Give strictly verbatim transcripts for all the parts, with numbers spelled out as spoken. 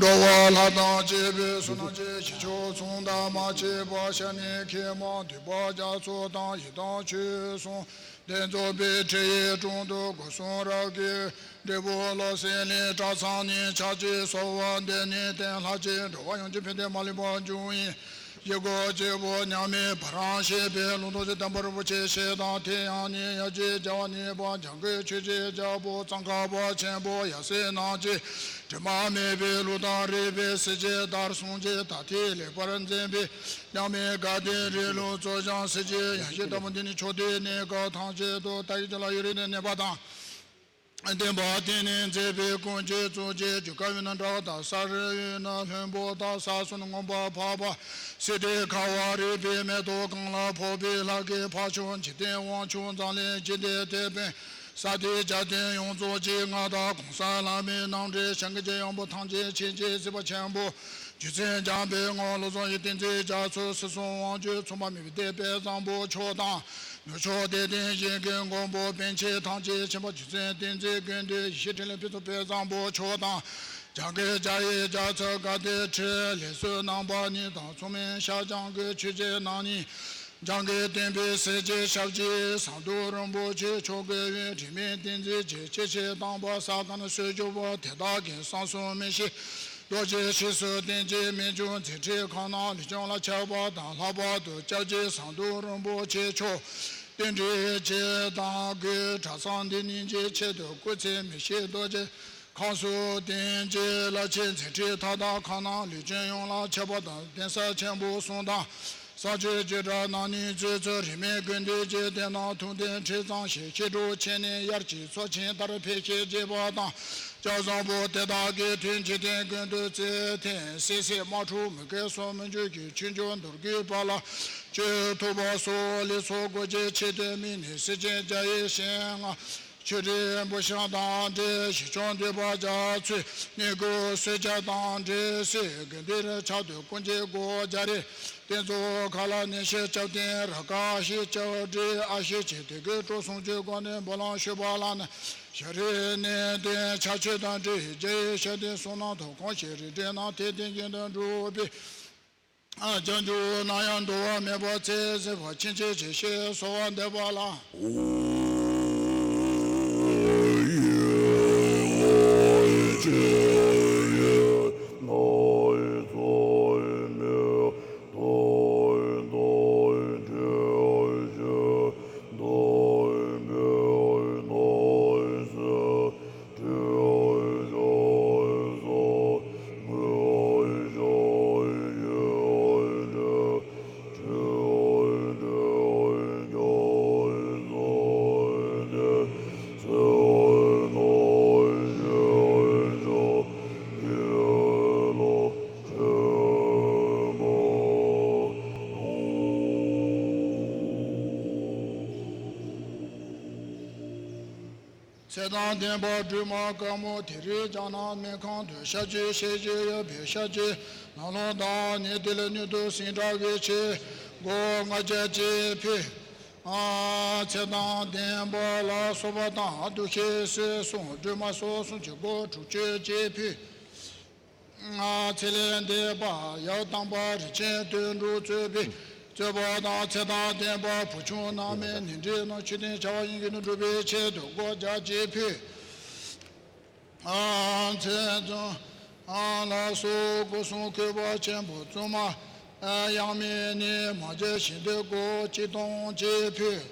འགྲོ་བ་ལྷ་དང་བཅས་པའི་བསོད་ནམས་ཀྱི་ཁྱེར་ཕྱོགས་མཚུངས་ཟླ་མ་ཕྱེད་པ་ཤ་ནི་མཁལ་མ་འདུས་པ་རྒྱ་མཚོ་དང་ཡི་དམ་ཆོས་སྲུང་། གདན་རྫོགས་པའི་ཁྲི་ཡི་དྲུང་དུ་སྒོ་གསུམ་རབ་དགའི་འབྲས་བུ་བློ་གསལ་ལས་གྲྭ་ཚང་ནས་ཕྱག་རྒྱའི་གསོལ་བ་འདེབས་ནས་བསྟན་ལྷག་ཅིང་འགྲོ་བ་ཡོངས་ཀྱི་ཕན་བདེ་མ་ལུས་པ་འབྱུང་བའི་བཞེད་དགོངས་གཅིག་པུ་མཉམ་མེད་བྷ་ར་ཤེས་པའི་ལུང་རྟོགས་ཀྱི་བསྟན་པ་རིན་པོ་ཆེ་ཞེས་དང་དེ་ཡང་ནི་ཡབ་རྗེ་རྒྱལ་བ་གཉིས་པ་འཇམ་མགོན་ཆོས་ཀྱི་རྒྱལ་པོ་ཙོང་ཁ་པ་ཆེན་པོ་ཡབ་སྲས་རྣམས་ཀྱིས་དྲི་མ་མེད་པའི་ལུགས་དང་རིགས་པའི་གསལ་བྱེད་ལྟར་གསུང་བྱས་ད་ལྟའི་ལེགས་པར་མཛད་པའི་མཉམ་མེད་དགའ་ལྡན་རིང་ལུགས་རྩོད་བྱང་གསེར་གྱི་ཡང་ཞིང་ལྟ་བུ་འདི་ནི་ཕྱོགས་དུས་གནས་སྐབས་ཐམས་ཅད་དུ་བདག་གི་རྒྱུད་ལ་ཡུན་རིང་ནས་གནས་པ་དང་། བསྟན་པ་བརྟན་ནས་མཛད་པའི་ཀུན་མཁྱེན་གཙུག་གི་རྒྱུད་བཀའ་ཡོད་ན་འདྲ་བ་དང་ས་རུ་ཡོད་ན་ལྷུན་པོ་དང་ས་གསུམ་མངོན་པར་འཕགས་པ་སྲིད་མཐའི་ཁ་བ་རི་པའི་མེ་ཏོག་གང་ལ་ཕོག་པའི་ལྷ་སྐལ་འཕགས་མཆོག་འཇིག་རྟེན་དབང་ཕྱུག་འཛམ་གླིང་འཇིག་རྟེན་དེ་དཔོན་ས་སྟེང་རྒྱལ་བསྟན་ཡོངས་རྫོགས་ཀྱི་མངའ་བདག་གོང་ས་ལྷ་མིའི་རྣམ་འདྲེན་ཞིང་གི་རྗེ་ཡོན་པོ་ཐམས་ཅད་མཁྱེན་ཅིང་གཟིགས་པ་ཆེན་པོ་རྒྱུ་མཚན་འཇམ་པའི་དངོས་བློ་བཟང་ཡི་བསྟན་འཛིན་རྒྱ་མཚོ་སྲིད་གསུམ་དབང་ཕྱུག་མཚུངས་པ་མེད་པའི་སྡེ་དཔལ་བཟང་པོ་མཆོག་དང་། ནུབ་ཕྱོགས་དད་ལྡན་གཞན་ཀུན་མགོན་པོ་པཎ་ཆེན་ཐམས་ཅད་མཁྱེན་པ་རྒྱུ་མཚན་བསྟན་འཛིན་ཀུན་འདུས་ཡེ་ཤེས་འཕྲིན་ལས་ཕུན་ཚོགས་དཔལ་བཟང་པོ་མཆོག་དང་། འཇམ་མགོན་རྒྱ་ཡེ་རྒྱ་མཚོ་དགའ་ལྡན་ཁྲི་ལས་བསོད་ནམས་པ་ཉིད་དང་མཚུངས་མེད་ཤར་བྱང་གི་ཆོས་རྗེ་རྣམ་གཉིས། འཇམ་མགོན་བསྟན་པའི་གསལ་བྱེད་ཞབས་ཀྱི་ཟམ་གདོང་རིན་པོ་ཆེ་མཆོག་གི་དབུས་དྲི་མེད་བསྟན་འཛིན་གྱི་སྐྱེས་ཆེན་དམ་པ་ས་ག་ནས་སྲོལ་འབྱོར་པ་དེ་དག་གི་གསང་གསུམ་མི་ཤིགས་རྡོ་རྗེ་ཕྱིས་སུ་བསྟན་བཅོས་མི་འགྱུར་མཛད་འཕྲིན་ཁམས་ནང་ལུས་སྦྱོང་ལ་ཁྱབ་པ་དང་ལྷག་པར་དུ་སྐྱབས་རྗེ་ཟམ་གདོང་རིན་པོ་ཆེ་མཆོག་རྟེན་འབྲེལ་ཆེ་དང་སྒོས་གྲྭ་ཚང་འདི་ཉིད་ཀྱི་ཆེད་དུ་སྐུ་ཚེ་མི་ཤིགས་རྡོ་རྗེ་ཁམས་གསུམ་བསྟན་བཅོས་རླབས་ཆེན་མཛད་འཕྲིན་མཐའ་དག་ཁམས་ནང་ལུས་སྦྱོང་ཡོངས་ལ་ཁྱབ་པ་དང་གདན་ས་ཆེན་པོ་གསུམ་དང་གསང་སྤྱོད་བརྒྱུད་གྲྭ་རྣམ་གཉིས་གཙོས་ཚུལ་རིས་མེད་ཀུན་འདུས་ཀྱི་གདན་ནང་ཐུགས་གདན་ཁྲི་གཙང་ཞིང་ཞིང་གྲོང་ཁྱེར་ནས་དབྱར་གྱི་མཚོ་ཆེན་ལྟར་འཕེལ་ཞིང་རྒྱས་པ་དང་། སྐྱབས་བཟང་པོ་དེ་དག་གི་དོན་འཇིག་རྟེན་ཀུན་ཏུ་བརྩེ་ཐེངས་སད་སེར་དམག་འཁྲུག་མུ་གེ་སོགས་མི་འབྱུང་གི་ཆོས་འབྱུང་མདོར་བསྡུས་པ་ལ་སྤྱོད་ཐུབ་པ་སོགས་ལེགས་ཚོགས་སྒོ་འབྱེད་ཆེད་དུ་དམིགས་ནས་སེར་ཆེན་རྒྱ་ཡེ་ཤེས་ལྔ། ཆོས་རྗེ་འབུམ་ཞང་དང་འབྲེལ་ཞི་ཁྱོད་འདུས་པ་རྒྱ་མཚོའི་གནས་སྐོར་གསོལ་ཇ་དང་འབྲེལ་སྲས་དགེ་འདུན་ཕྱག་ཏུ་ཀུན་མཁྱེན་སྒོ་རྒྱ་རས་རྟེན་གཙོ་མཁའ་ལ་གནས་ཤིང་སྐྱབས་རྟེན་ར་ཀ་ཤི་སྐྱབས་རྗེ་ཨ་ཤེ་ཆེ་དེ་གའི་སྤྲོ་གསུམ་གྱི་སྒོ་ནས་འབུམ་ལམ་ཞུ་བ་ལ་ནི་ཤ་རི་གནས་བརྟན་ཕྱག་མཆོད་དང་འབྲེལ་རྒྱ་ཡེ་ཤེས་ལྡན་གསུམ་ནང་དུ་གང་ཞིག་རིགས་འགྲེ་རྣམས་དེ་བསྟན་བཞིན་དུ་འགྲུབ་པའི། ཨ་ལྕང་ཆུ་ནང་ཡང་འགྲོ་བ་མེད་པ་ཚེ་ཟད་པ་ཕྱིན་ཆད་ཅིག་ཞེས་གསོལ་བ་འདེབས་པ་ལ། ཚེ་དང་ལྡན་པ་སྒྲོལ་མ་དཀར་མོ་དེ་རིང་ལྕགས་ནག་སྨན་ཁང་དུ་ཤ་ཆུ་ཤེས་བཞིན་ཡོད་པའི་ཤ་ཆུ་ནང་ལོགས་དང་ནས་དེ་ལས་སྣོད་དུ་ཟིང་དྲག་གི་ཆེད་སྒོ་ལྔ་བརྒྱ་གཅིག་ཕུལ། ཚེ་དང་ལྡན་པ་ལ་སོགས་པ་དང་འདུ་ཤེས་སྲིད་གསུམ་སྒྲོལ་མ་སོགས་གསུམ་གྱི་སྒོ་དྲུག་ཅུ་གཅིག་ཕུལ། ཚེ་ལས་འདས་པ་ཡབ་དམ་པ་རིན་ཆེན་དོན་གྲུབ་གཙོས་པའི་གཙོས་པ་དང་ཚེ་དང་ལྡན་པ་བུ་ཆུང་རྣམས་མེད་ནི་འདྲེ་རྣམས་མཆོད་རྟེན་བྱ་བ་ཡིན་གྱི་ནི་འགྲུབ་པའི་ཆེད་དུ་སྒོ་བརྒྱ་གཅིག་ཕུལ། ཚེ་བཙུན་ལ་སོགས་སྒོ་གསུམ་གུས་པ་ཆེན་པོ་བཙུན་མ་ཡང་མིན་ནི་མ་མཇལ་ཞིང་དུ་སྒོ་གཅིག་སྟོང་གཅིག་ཕུལ།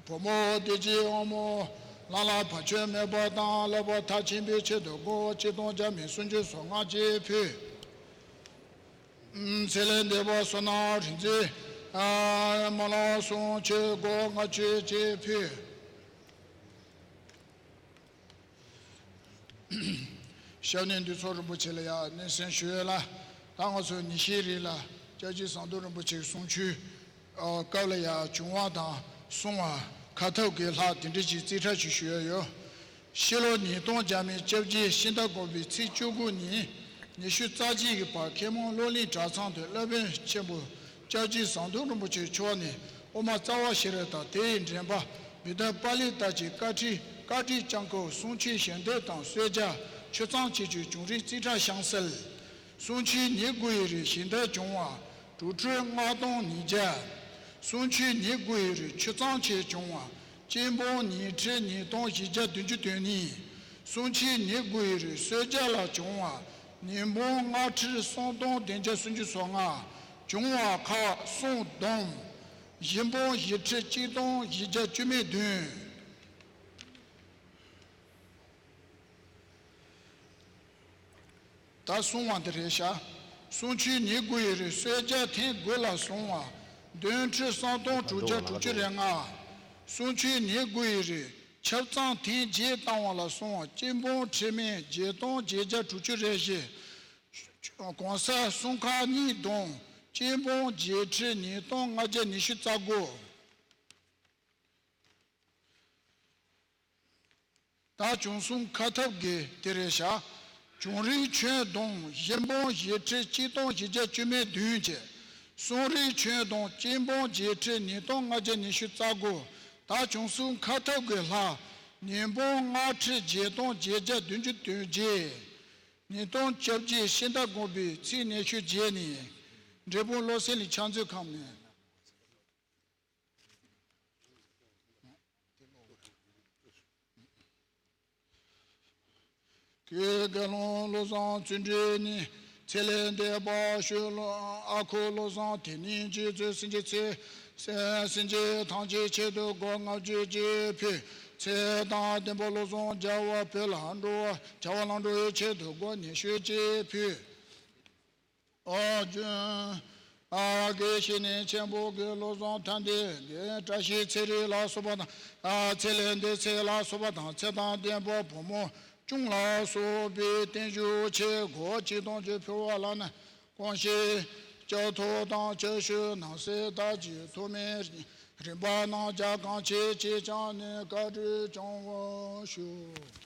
བུ་མོ་བདེ་སྐྱིད་དབང་མོ་ལ་ལ་བར་ཆད་མེད་པ་དང་བསླབ་པ་མཐར་ཕྱིན་པའི་ཆེད་དུ་སྒོ་གཅིག་སྟོང་བརྒྱ་མེད་སུམ་ཅུ་སོ་ལྔ་གཅིག་ཕུལ། ཚེ་ལས་འདས་པ་བསོད་ནམས་རིག་འཛིན་མ་ལ་གསུང་ཆོས་སྒོ་ལྔ་བཅུ་གཅིག་ཕུལ། ཞབས་ནས་འདུས་ཚོགས་རིན་པོ་ཆེ་ལ་ཡང་སྙན་སེང་ཞུ་ཡས་ལ། ད་ང་ཚོ་ཉིན་ཤས་རིང་ལ་སྐྱབས་རྗེ་ཟམ་གདོང་རིན་པོ་ཆེའི་གསུང་ཆོས་སྐབས་ལ་ཡང་བྱུང་བ་དང་གསུང་བ་ཁ་ཐུག་གི་ལྷག་དེ་འདྲ་ཅིག་རྩིས་ཁྲ་ཅིག་ཞུ་ཡས་ཡོད། ཕྱི་ལོ་ཉིས་སྟོང་བརྒྱ་མེད་བཅོ་བརྒྱད་ཕྱི་ཟླ་དགུ་པའི་ཚེས་བཅུ་དགུ་ཉིན་ཉི་ཤུ་རྩ་གཅིག་གི་བར་ཁེ་མོང་སློབ་གླིང་གྲྭ་ཚང་དུ་སློབ་དཔོན་ཆེན་པོ་སྐྱབས་རྗེ་ཟམ་གདོང་རིན་པོ་ཆེ་མཆོག་ནས་དབུ་མ་རྩ་བ་ཤེས་རབ་དང་དེ་ཡི་འདྲེན་པ་མི་ལྡན་པཱ་ལི་ལྟར་གྱི་བཀའ་ཁྲིད་བཀའ་ཁྲིད་བསྐྱངས་སྐབས་གསུང་ཆོས་ཞལ་འདེབས་དང་གསོལ་ཇ་ཆུ་གཙང་ཆེ་ཆུང་བྱུང་རིམ་རྩིས་ཁྲ་ཤང་གསལ། གསུང་ཆོས་ཉིན་དགུ་ཡི་རིང་ཞལ་འདེབས་བྱུང་བ། དྲུག་ཁྲི་ལྔ་སྟོང་ཉིས་བརྒྱ། གསུང་ཆོས་ཉིན་དགུ་ཡི་རིང་ཆུ་གཙང་ཆེ་བྱུང་བ། སྤྱི་འབངས་ཉིན་ཁྲི་ཉིས་སྟོང་བཞི་བརྒྱ་བདུན་ཅུ་དོན་གཉིས། གསུང་ཆོས་ཉིན་དགུ་ཡི་རིང་གསོལ་ཇ་ལ་བྱུང་བ། ཉིན་འབངས་ལྔ་ཁྲི་སུམ་སྟོང་བདུན་བརྒྱ་སུམ་ཅུ་སོ་ལྔ། བྱུང་བ་ཁག་གསུམ་བསྡོམས། བཞི་འབངས་བཞི་ཁྲི་གཅིག་སྟོང་བཞི་བརྒྱ་བཅུ་མེད་བདུན། ད་གསུང་བ་འདི་རེད་ཤག་གསུང་ཆོས་ཉིན་དགུ་ཡི་རིང་གསོལ་ཇ་ཐེངས་དགུ་ལ་བཟུང་བ། བདུན་ཁྲི་སུམ་སྟོང་དྲུག་བརྒྱ་དྲུག་ཅུ་རེ་ལྔ། གསུང་ཆོས་ཉིན་དགུ་ཡི་རིང་ཆབ་གཙང་ཐེངས་བརྒྱད་བཏང་བ་ལ་བཟུང་བ། སྤྱི་འབངས་ཁྲི་མེད་བརྒྱད་སྟོང་བརྒྱད་བརྒྱ་དྲུག་ཅུ་རེ་བཞི། གོང་ས་གསུམ་ཁག་གཉིས་བསྡོམས་སྤྱི་འབངས་བརྒྱད་ཁྲི་ཉིས་སྟོང་ལྔ་བརྒྱ་ཉི་ཤུ་རྩ་དགུ། ད་བྱུང་སོང་ཁ་ཐབས་ཀྱི་དེ་རེད་ཤག་བྱུང་རིམ་ཁྱོན་བསྡོམས་བཞི་འབངས་བཞི་ཁྲི་གཅིག་སྟོང་བཞི་བརྒྱ་བཅུ་མེད་བདུན་བྱས། གསུང་རིམ་ཁྱོན་བསྡོམས་སྤྱི་འབངས་བརྒྱད་ཁྲི་ཉིས་སྟོང་ལྔ་བརྒྱ་ཉི་ཤུ་རྩ་དགུ། ད་བྱུང་སོང་ཁ་ཐབས་ཀྱི་ལྷག་ཉིན་འབངས་ལྔ་ཁྲི་བརྒྱད་སྟོང་བརྒྱད་བརྒྱ་བདུན་ཅུ་དོན་བརྒྱད། ཉིས་སྟོང་བཅོ་བརྒྱད་ཕྱི་ཟླ་དགུ་པའི་ཚེས་ཉི་ཤུ་བརྒྱད་ཉིན། འབྲས་སྤུངས་བློ་གསལ་གླིང་ཕྱག་མཛོད་ཁང་ནས། ཀྱེ་དགེ་སློང་བློ་བཟང་བརྩོན་འགྲུས་ནི། ཚེ་ལས་འདས་པ་ཞུ་ལོ། ཨ་ཁུ་བློ་བཟང་དེ་ཉིད་རྗེ་བཙུན་སེང་གེ་ཚེ། སེ་སེང་གེ་ཐམས་ཅད་ཆེད་དུ་སྒོ་ལྔ་བརྒྱ་ཅིག་ཕུལ། ཚེ་དང་ལྡན་པ་བློ་བཟང་རྒྱལ་བ་བོད་ལ་འགྲོ་བ་རྒྱལ་བ་ལ་འགྲོ་བའི་ཆེད་དུ་སྒོ་ཉི་ཤུ་ཅིག་ཕུལ། ཨོ་རྒྱུན། ཨ་དགེ་བཤེས་གཉེན་ཆེན་པོ་དགེ་བློ་བཟང་ཐར་འདོད་དགེ་བཀྲ་ཤིས་ཚེ་རིང་ལ་སོགས་པ་དང་། ཨ་ཚེ་ལས་འདས་ཚེ་ལ་སོགས་པ་དང་ཚེ་དང་ལྡན་པ་བུ་མོ་ཆུང་ལ་སོགས་པའི་བརྟན་བཞུགས་ཆེད་སྒོ་གཅིག་སྟོང་གཅིག་ཕུལ་བ་ལ་ནི། གོང་ཞུས་སྐྱབས་ཐོབ་དང་སྐྱབས་ཞུ་ནང་གསེས་ལྟར་གྱི་ཐོག་མའི་རིམ་པ་རྣམས་ཀྱང་གང་ཆེ་ཆེ་ཆུང་ནས་བཀའ་དྲིན་སྐྱོང་བར་ཞུ།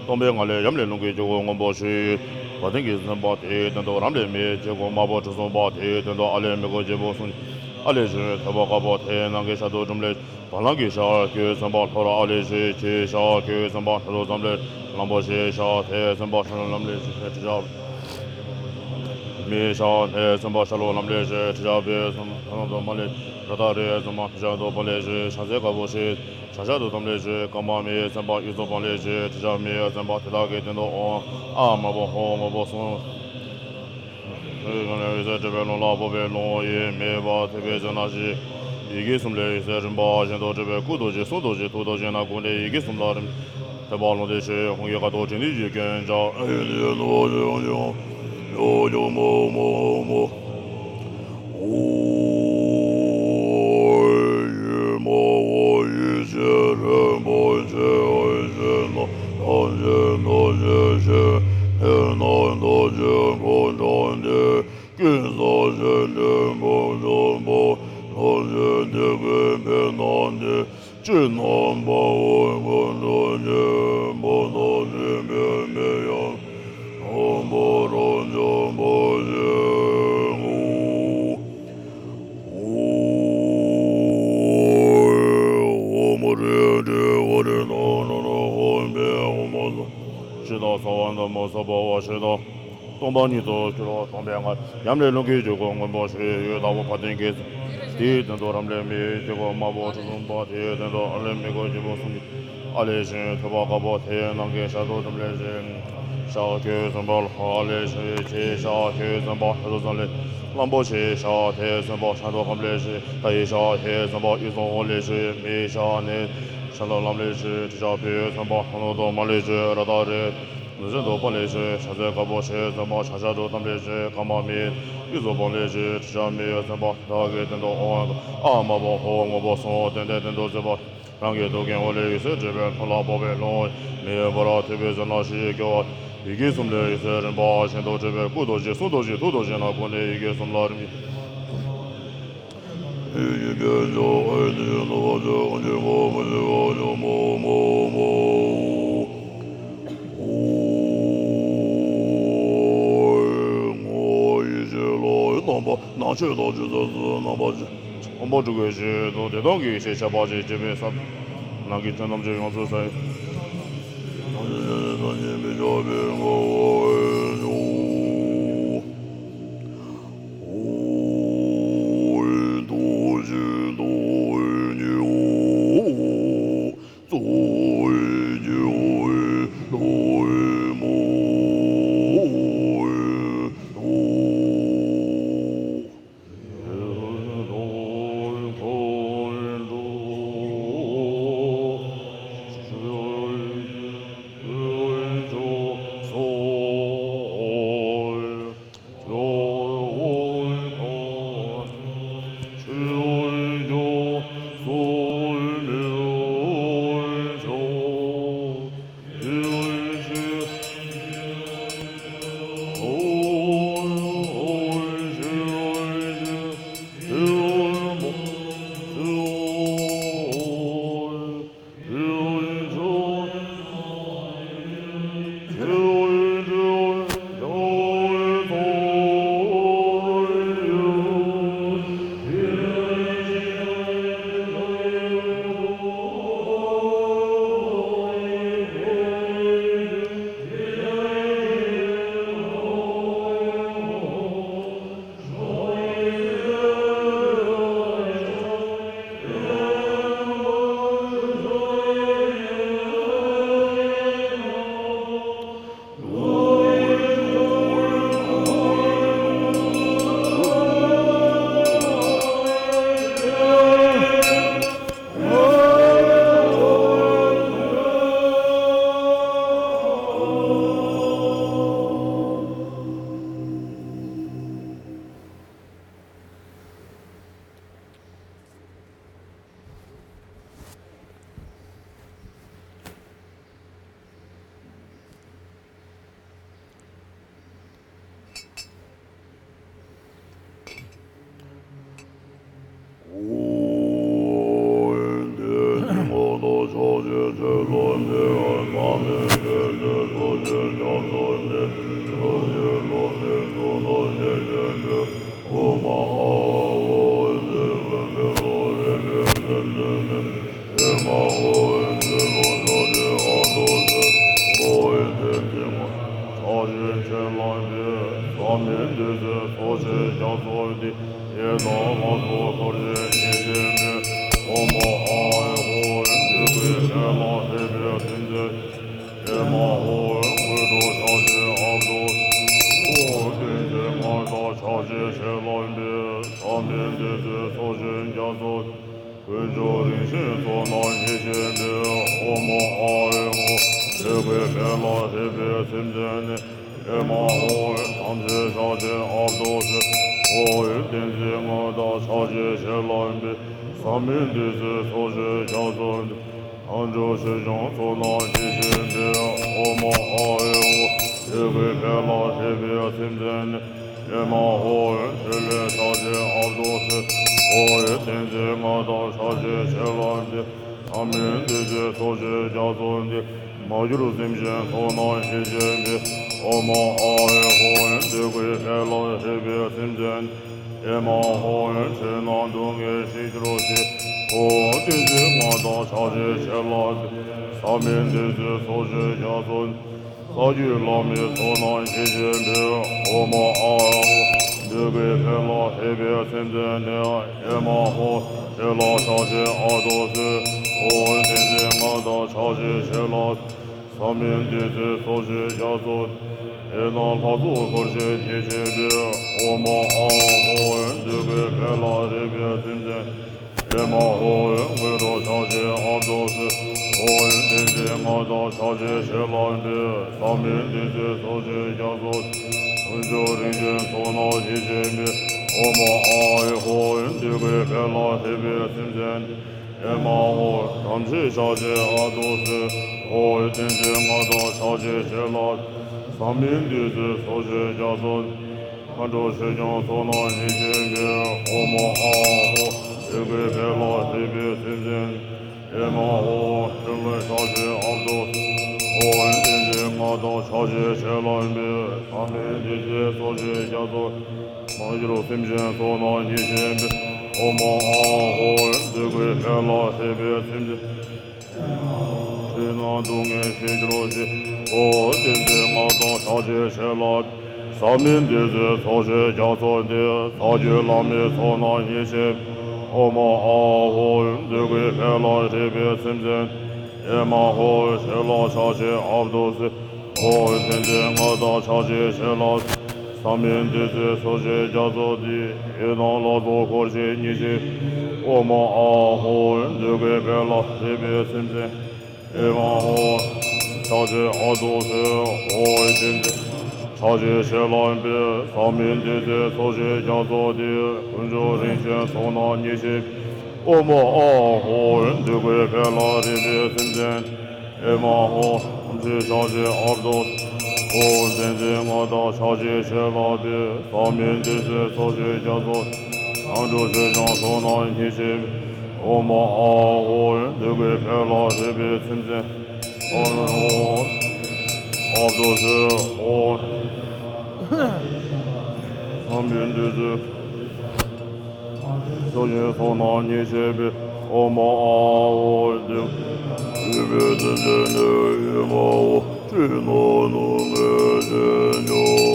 སྟོང་པའི་ངང་ལས་ཡམ་ལས་རླུང་གིས་རྒྱུ་བོ་སྔོན་པོ་ཞིག་བ་དན་གྱིས་ཟིན་པ་དེའི་སྟེང་དུ་རམ་ལས་མེ་ལྕེ་གོ་དམར་པོ་གྲུ་གསུམ་པ་དེའི་སྟེང་དུ་ཨ་ལས་མི་གོ་རྗེ་བོ་གསུང་ཨ་ལས་ཞུ་ཐོད་པ་དཀར་པོ་དེའི་ནང་གི་ཤ་དུ་གྲུམ་ལས་བ་ལང་གི་ཤ་ཁྱོད་ཟིན་པ་ལྷོར་ཨ་ལས་ཞུ་ཁྱོད་ཤ་ཁྱོད་ཟིན་པ་ལྷོ་ལོ་ཙམ་ལས་ལམ་པོ་ཞེས་ཤ་དེ་ཟིན་པ་ལྷོ་ལོ་ལམ་ལས་ཞུ་ཁྲི་ཤ་མི་ཤ་དེ་ཟིན་པ་ཤ་ལོ་ལམ་ལས་ཞུ་ཁྲི་ཤ་བེ་ཟིན་ལྷོ་ལོ་ཙམ་མ་ལས་ར་ད་རེ་ཟིན་པ་ཁྲི་ཤ་དུ་པ་ལས་ཞུ་ཤ་ཟེ་དཀར་པོ་ཞེས། ཤ་ཤ་དུ་ཙམ་ལས་ཞེས་ཀ་མ་མི་ཟིན་པ་ཡུལ་ཚོ་པ་ལས་ཞེས་ཁྲི་ཤ་མི་ཟིན་པ་དེ་དག་གི་སྟེང་དུ་འོང་ཨ་དམར་པོ་ཧོ་དམར་པོ་གསུང་། ཡུལ་ཚོ་གྲུབ་པའི་ལུང་ལ་སྤོབས་པའི་ལུང་ཡིན་མེད་པ་ཐེག་པའི་ཟེར་ན་ཞེས། ཡི་གེ་གསུམ་ལས་ཡིག་གསལ་རིམ་པ་བཞིན་དུ་གྲུབ་པའི་སྐུ་རྡོ་རྗེ་གསུང་རྡོ་རྗེ་ཐུགས་རྡོ་རྗེ་ན་ཀུན་ནས་ཡི་གེ་གསུམ་ལ་རིམ་ཐེག་པ་ལུང་དེ་ཞེས་ཧོང་གི་ཁ་དོག་དྲི་ནི་ཡི་གེ་ཀུན་བྱ། ཕྱི་དང་ས་བ་འདི་མོ་ས་བ་བ་ཕྱི་དང་། སྟོང་པ་ཉིད་དུ་གྱུར་པ་སྟོང་པའི་ངང་། ཉམས་ལས་ལྷུན་གྱིས་གྲུབ་ཀྱི་སྔོན་པོ་ཞིག་ཡོད་ལྟ་བུ་ཕར་སྟོན་གྱི། དེའི་སྟེང་དུ་རབ་ལས་མི་གཡོ་ཐིག་གོ་དམར་པོ་གྲུ་གསུམ་པ། དེའི་སྟེང་དུ་ཨ་ལས་མི་གཡོ་སྐྱེས་བུ་གསུམ་གྱི། ཨ་ལས་ཞེས་ཐོད་པ་དཀར་པོ་དེའི་ནང་གི་ཤར་དུ་རབ་ལས་ཞེས། ཤར་ཁྱོད་བཙུན་པ་ལྷ་ལས་ཞེས་བྱའི་ཤར་ཁྱོད་བཙུན་པ་ལྷ་དུ་བཟང་ལས། གླང་པོ་ཆེའི་ཤར་དེའི་བཙུན་པ་ཤར་དུ་ཁམས་ལས་ཞེས། མཐའ་ཡི་ཤར་དེའི་བཙུན་པ་ཡིད་སྲུང་འོ་ལས་ཞེས། མིའི་ཤར་ནི་ཤར་དུ་ལམ་ལས་ཞེས། ཁྲི་ཤར་བུའི་བཙུན་པ་ལྷ་ནུ་དུ་མ་ལས་ཞེས། ར་ད་རེ། ནུ་ཟེ་དུ་པ་ལས་ཞེས། ཤ་ཟེ་དཀར་པོ་ཆེའི་བཙུན་པ་ཤར་ཤར་དུ་ཏམ་ལས་ཞེས། ཀ་མ་མི་ཡི་ཡིད་སྲུང་བོ་ལས་ཞེས། ཁྲི་ཤར་མི་ཡི་བཙུན་པ་དེ་དག་གི་སྟེང་དུ་ཨོ་ཨ་མ་བ་ཧོ་ངོ་བོ་གསུང་སྟེ་དེའི་སྟེང་དུ་བཙུན་པ་རང་གི་ཐུགས་ཀའི་འོ་ལས་ཡེ་ཤེས་འཕྲོས་པའི་ཐོག་ལ་ཕོག་པའི་ལུང་། མི་ཡི་བར་ཐུབ་པའི་ཟེར་ན་ཞེས་སྐྱེ་བ། ཡི་གེ་གསུམ་ལས་ཡེ་ཤེས་རིམ་པ་བཞིན་དུ་འཕྲོས་པའི་སྐུ་རྡོ་རྗེ་གསུང་རྡོ་རྗེ་ཐུགས་རྡོ་རྗེ་ནང་ཁོ་ནས་ཡི་གེ་གསུམ་ལ་རིམ་གྱིས། ནང་མཆོད་དང་ཆུ་ཚན་སུ་རྣམ་པ་ཅན། དབང་པོ་དྲུག་གི་ཆེད་དུ་དེ་དག་གི་ཡེ་ཤེས་ཁྱབ་པ་ཅན་སྐྱེ་བའི་ས། ནང་གི་དོན་ཐམས་ཅད་ཡོངས་སུ་གསལ། ཀུན་འབྱུང་རིན་ཆེན་ཚོགས་རྣམས་ཡེ་ཤེས་འདི། ཨོཾ་ཨཱཿཧཱུྃ། ལེགས་པའི་ཕན་ལ་ལྷོད་པའི་སེམས་ཅན་ནི། ཨེ་མ་ཧོ། དམ་ཚིག་ཕྱག་ཆེན་ཨ་ཏོ་ཚེ། ཨོ་ཡི་བསྟན་འཛིན་མངའ་བདག་ཕྱག་རྒྱའི་ཞལ་ལ་འབུལ། ཟབ་མོའི་བདུད་རྩི་ཚོགས་ཀྱི་རྒྱ་མཚོ་འདི། མཁའ་འགྲོ་ཆོས་སྐྱོང་ཚོགས་རྣམས་ཡེ་ཤེས་འདི། ཨོཾ་ཨཱཿཧཱུྃ། ལེགས་པའི་ཕན་ལ་ལྷོད་པའི་སེམས་ཅན་ནི། ཨེ་མ་ཧོ། ཐོད་རློན་ཕྱག་ཆེན་ཨ་ཏོ་ཚེ། ཨོ་ཡི་བསྟན་འཛིན་མངའ་བདག་ཕྱག་རྒྱའི་ཞལ་ལ་འབུལ། ཟབ་མོའི་བདུད་རྩི་ཚོགས་ཀྱི་རྒྱ་མཚོ་འདི། མ་གྱུར་སེམས་ཅན་ཚོགས་རྣམས་ཡེ་ཤེས་འདི། ཨོཾ་ཨཱཿཧཱུྃ། ལེགས་པའི་ཕན་ལ་ལྷོད་པའི་སེམས་ཅན། ཨེ་མ་ཧོ། འཆི་བདག་སྡུག་བསྔལ་ཞི་གྱུར་ཅིག་ཨོ་བསྟན་འཛིན་སྔགས་དང་ཕྱག་རྒྱའི་བྱིན་རླབས། ས་མིན་བདུད་རྩི་ཚོགས་ཀྱི་རྒྱ་མཚོ། ས་བཅུའི་ལམ་མེ་ཚོགས་རྣམས་ཞི་བྱེད་པའི། ཨོ་མ་ཨ་ཧོ། འདོད་དགུའི་དཔལ་ལ་བརྩེ་བའི་སེམས་ཅན་ནི། ཨེ་མ་ཧོ། ཞི་ལ་ཕྱག་བྱེད་ཨ་ཏོ་ཟེར། ཨོ་བསྟན་འཛིན་སྔགས་དང་ཕྱག་རྒྱའི་བྱིན་རླབས། ས་མིན་བདུད་རྩི་ཚོགས་ཀྱི་རྒྱ་མཚོ། ཨེ་ནཱ་ལྷ་ཚོགས་འཁོར་བཅས་མཉེས་བྱེད་པའི། ཨོ་མ་ཨ་ཧོ། འདོད་དགུའི་དཔལ་ལ་རེག་པའི་སེམས་ཅན། ཨེ་མ་ཧོ། མགོན་དུ་ཕྱག་བྱེད་ཨ་ཏོ་ཟེར། ཨོ་བསྟན་འཛིན་སྔགས་དང་ཕྱག་རྒྱའི་བྱིན་རླབས་འཕེལ། ས་མིན་བདུད་རྩི་ཚོགས་ཀྱི་རྒྱ་མཚོ། དཀོན་མཆོག་རིན་ཆེན་ཚོགས་རྣམས་ཞི་བྱེད་པའི། ཨོ་མ་ཨ་ཧོ། འདོད་དགུའི་དཔལ་ལ་རེག་པའི་སེམས་ཅན། ཨེ་མ་ཧོ། དམ་ཆོས་ཕྱག་རྒྱའི་ཨ་ཏོ་ཟེར། ཨོ་བསྟན་འཛིན་སྔགས་དང་ཕྱག་རྒྱའི་བྱིན་རླབས། ས་མིན་བདུད་རྩི་ཚོགས་ཀྱི་རྒྱ་མཚོ། མཁའ་འགྲོ་ཆོས་སྐྱོང་ཚོགས་རྣམས་ཞི་བྱེད་པའི། ཨོ་མ་ཨ་ཧོ། འདོད་དགུའི་དཔལ་ལ་རེག་པའི་སེམས་ཅན། ཨེ་མ་ཧོ། ཞི་ལ་ཕྱག་བྱེད་ཨ་ཏོ། ཨོ་བསྟན་འཛིན་སྔགས་དང་ཕྱག་རྒྱའི་བྱིན་རླབས་འཕེལ། ས་མིན་བདུད་རྩི་ཚོགས་ཀྱི་རྒྱ་མཚོ། མ་གྱུར་སེམས་ཅན་ཚོགས་རྣམས་ཞི་བྱེད་པའི། ཨོ་མ་ཨ་ཧོ། འདོད་དགུའི་དཔལ་ལ་རེག་པའི་སེམས་ཅན། འཆི་བདག་སྡུག་བསྔལ་ཞི་གྱུར་ཅིག་ཨོ་བསྟན་འཛིན་སྔགས་དང་ཕྱག་རྒྱའི་བྱིན་རླབས། ས་མིན་བདུད་རྩི་ཚོགས་ཀྱི་རྒྱ་མཚོ་འདི། ས་བཅུའི་ལམ་མེ་ཚོགས་རྣམས་ཞི་བྱེད། ཨོ་མ་ཨ་ཧོ། འདོད་དགུའི་དཔལ་ལ་རེག་པའི་སེམས་ཅན། ཨེ་མ་ཧོ། ཞི་ལ་ཕྱག་བྱེད་ཨ་ཏོ་ཟེར། ཨོ་བསྟན་འཛིན་སྔགས་དང་ཕྱག་རྒྱའི་བྱིན་རླབས། ས་མིན་བདུད་རྩི་ཚོགས་ཀྱི་རྒྱ་མཚོ་འདི། ཨེ་ནཱ་ལྷ་ཚོགས་འཁོར་བཅས་མཉེས་བྱེད། ཨོ་མ་ཨ་ཧོ། འདོད་དགུའི་དཔལ་ལ་རེག་པའི་སེམས་ཅན། ཨེ་མ་ཧོ། ཕྱག་རྒྱའི་ཨ་ཏོ་ཟེར། ཨོ་བསྟན་འཛིན་ཕྱག་རྒྱའི་བྱིན་རླབས་འཕེལ། ས་མིན་བདུད་རྩི་ཚོགས་ཀྱི་རྒྱ་མཚོ་འདི། དཀོན་མཆོག་རིན་ཆེན་ཚོགས་རྣམས་མཉེས་བྱེད། ཨོ་མ་ཨ་ཧོ། འདོད་དགུའི་དཔལ་ལ་རེག་པའི་སེམས་ཅན། ཨེ་མ་ཧོ། དམ་ཆོས་ཕྱག་རྒྱའི་ཨ་ཏོ། ཨོ་བསྟན་འཛིན་སྔགས་དང་ཕྱག་རྒྱའི་བྱིན་རླབས་འཕེལ། ས་མིན་བདུད་རྩི་ཚོགས་ཀྱི་རྒྱ་མཚོ། མཁའ་འགྲོ་ཆོས་སྐྱོང་ཚོགས་རྣམས་མཉེས་བྱེད། ཨོ་མ་ཨ་ཧོ། འདོད་དགུའི་དཔལ་ལ་རེག་པའི་སེམས་ཅན། ཨོ་ཨ་ཏོ་ཟེར། ཨོ་ས་མིན་བདུད་རྩི། སོ་ཡོན་སོ་ན་ཉེ་ཤེས་པའི། ཨོ་མ་ཨ་ཧོ་ཏེ། འདོད་པའི་སེམས་ཅན་ནི། ཨེ་མ་ཧོ། ཕྱི་ནང་ནང་མེད་ཅེས་སྨྱོ།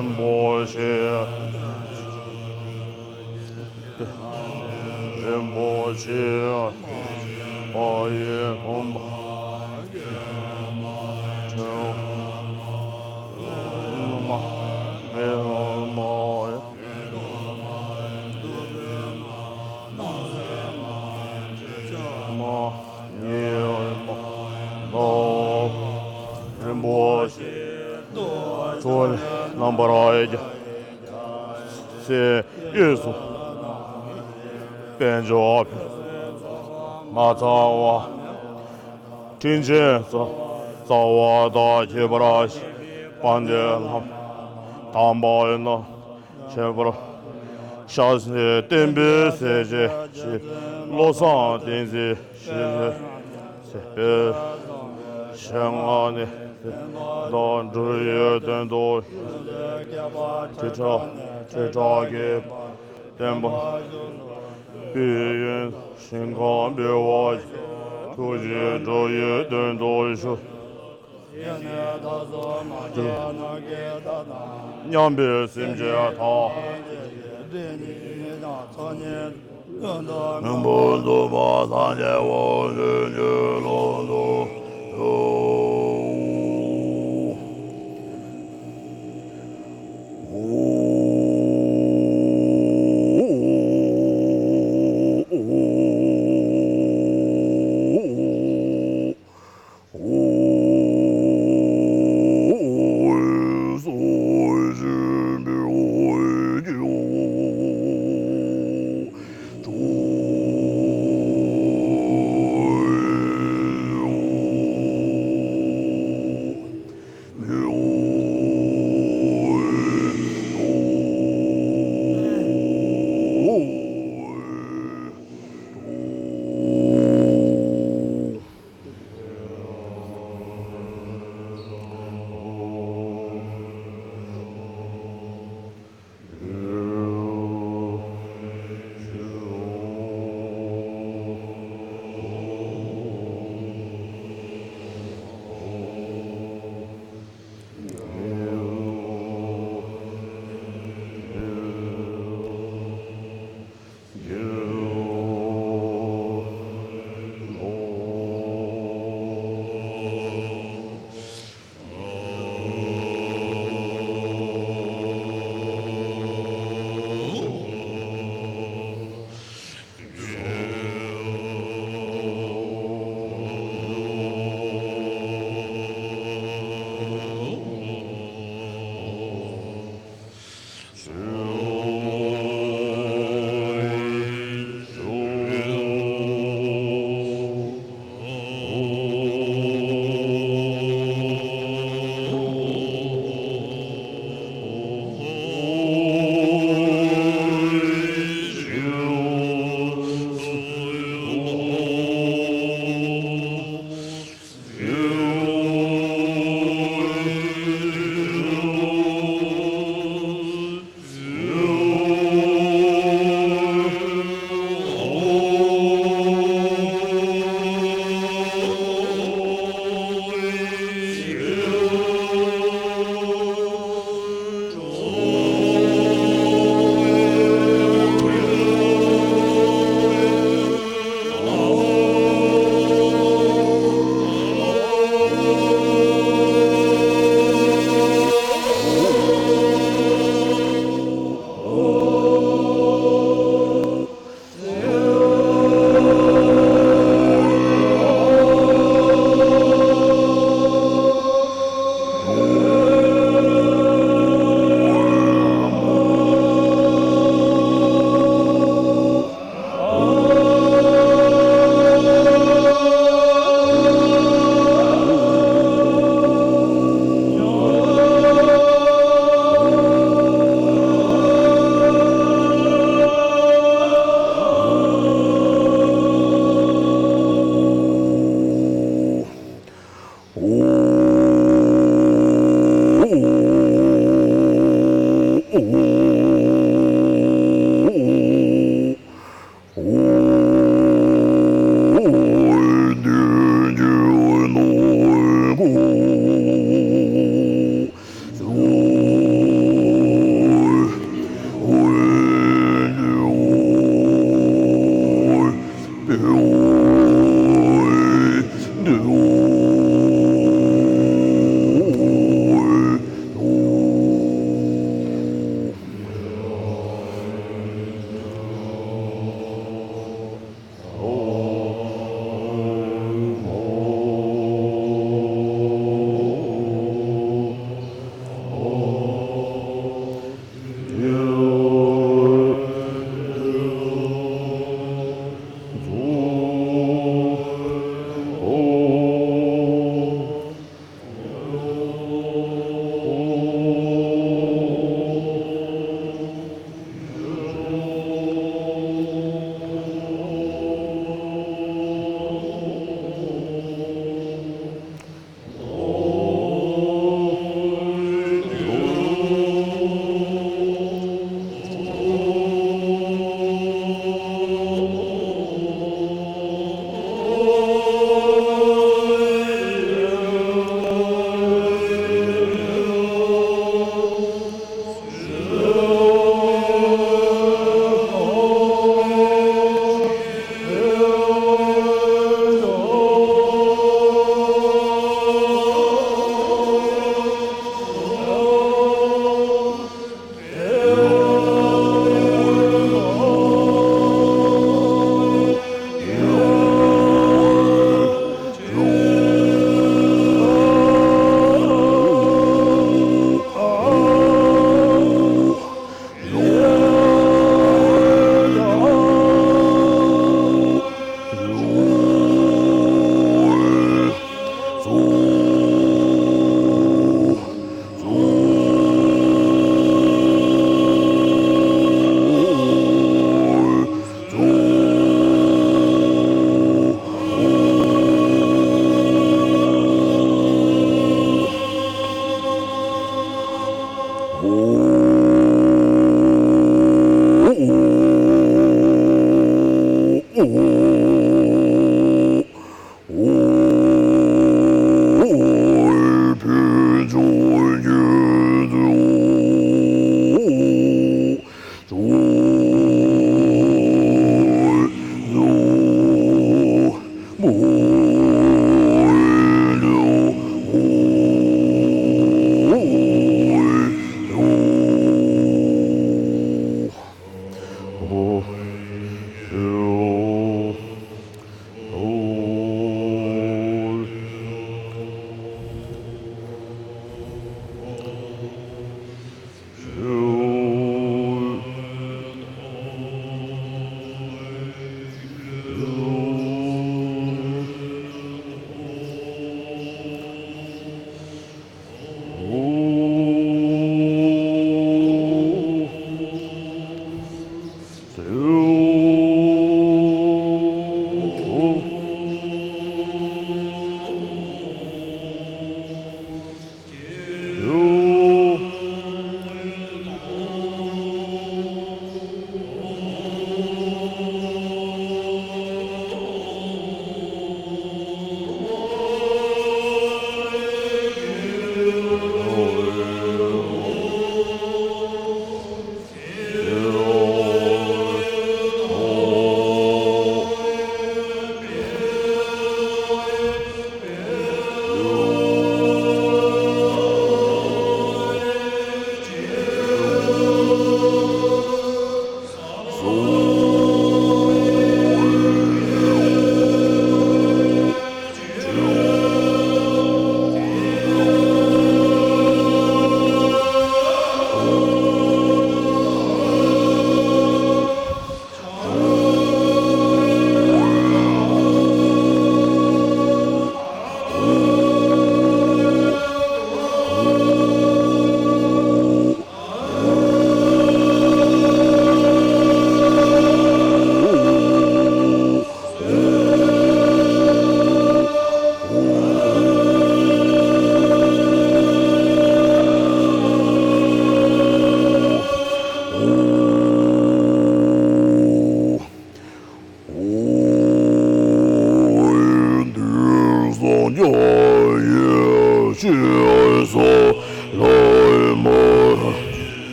རིན་པོ་ཆེ། རིན་པོ་ཆེ། ཕ་ཡི་དགོན་པ། ཁྲོན་མ་མེ་ལོང་མ། མ་ཉེ་མ་ནོ། རིན་པོ་ཆེ། ཚོགས་རྣམ་པར་རྒྱལ། སའི་གཡས་སུ་དཔལ་འབྱོར་ཕུན་མ་ཚང་བ། དྲིན་ཅན་རྩ་བ་དང་ཁྱད་པར་ཅན་དཔལ་ལྡན་ལྷ་དམ་པ་ཡིན་ན། ཁྱད་པར་ཤཱཀྱའི་བསྟན་པའི་སྲས་ཆེན་ཞིག་བློ་བཟང་བསྟན་འཛིན་ཞིག་སྲས་པའི་ཞལ་སྔ་ནས་དང་འགྲོ་བའི་དོན་དུ་ཁྲི་ཕྲག་ཁྲི་ཕྲག་གི་བསྟན་པ་སྤེལ་ཡུན་ཞིང་ཁམས་བདེ་བ་ཐུགས་རྗེས་འགྲོ་བའི་དོན་དུ་ཞུ། མཉམ་པའི་སེམས་ཅན་དག། མི་འབོར་འདུས་པ་སངས་རྒྱས་དབང་ཕྱུག་གི་ལུང་དུ་ཞུགས།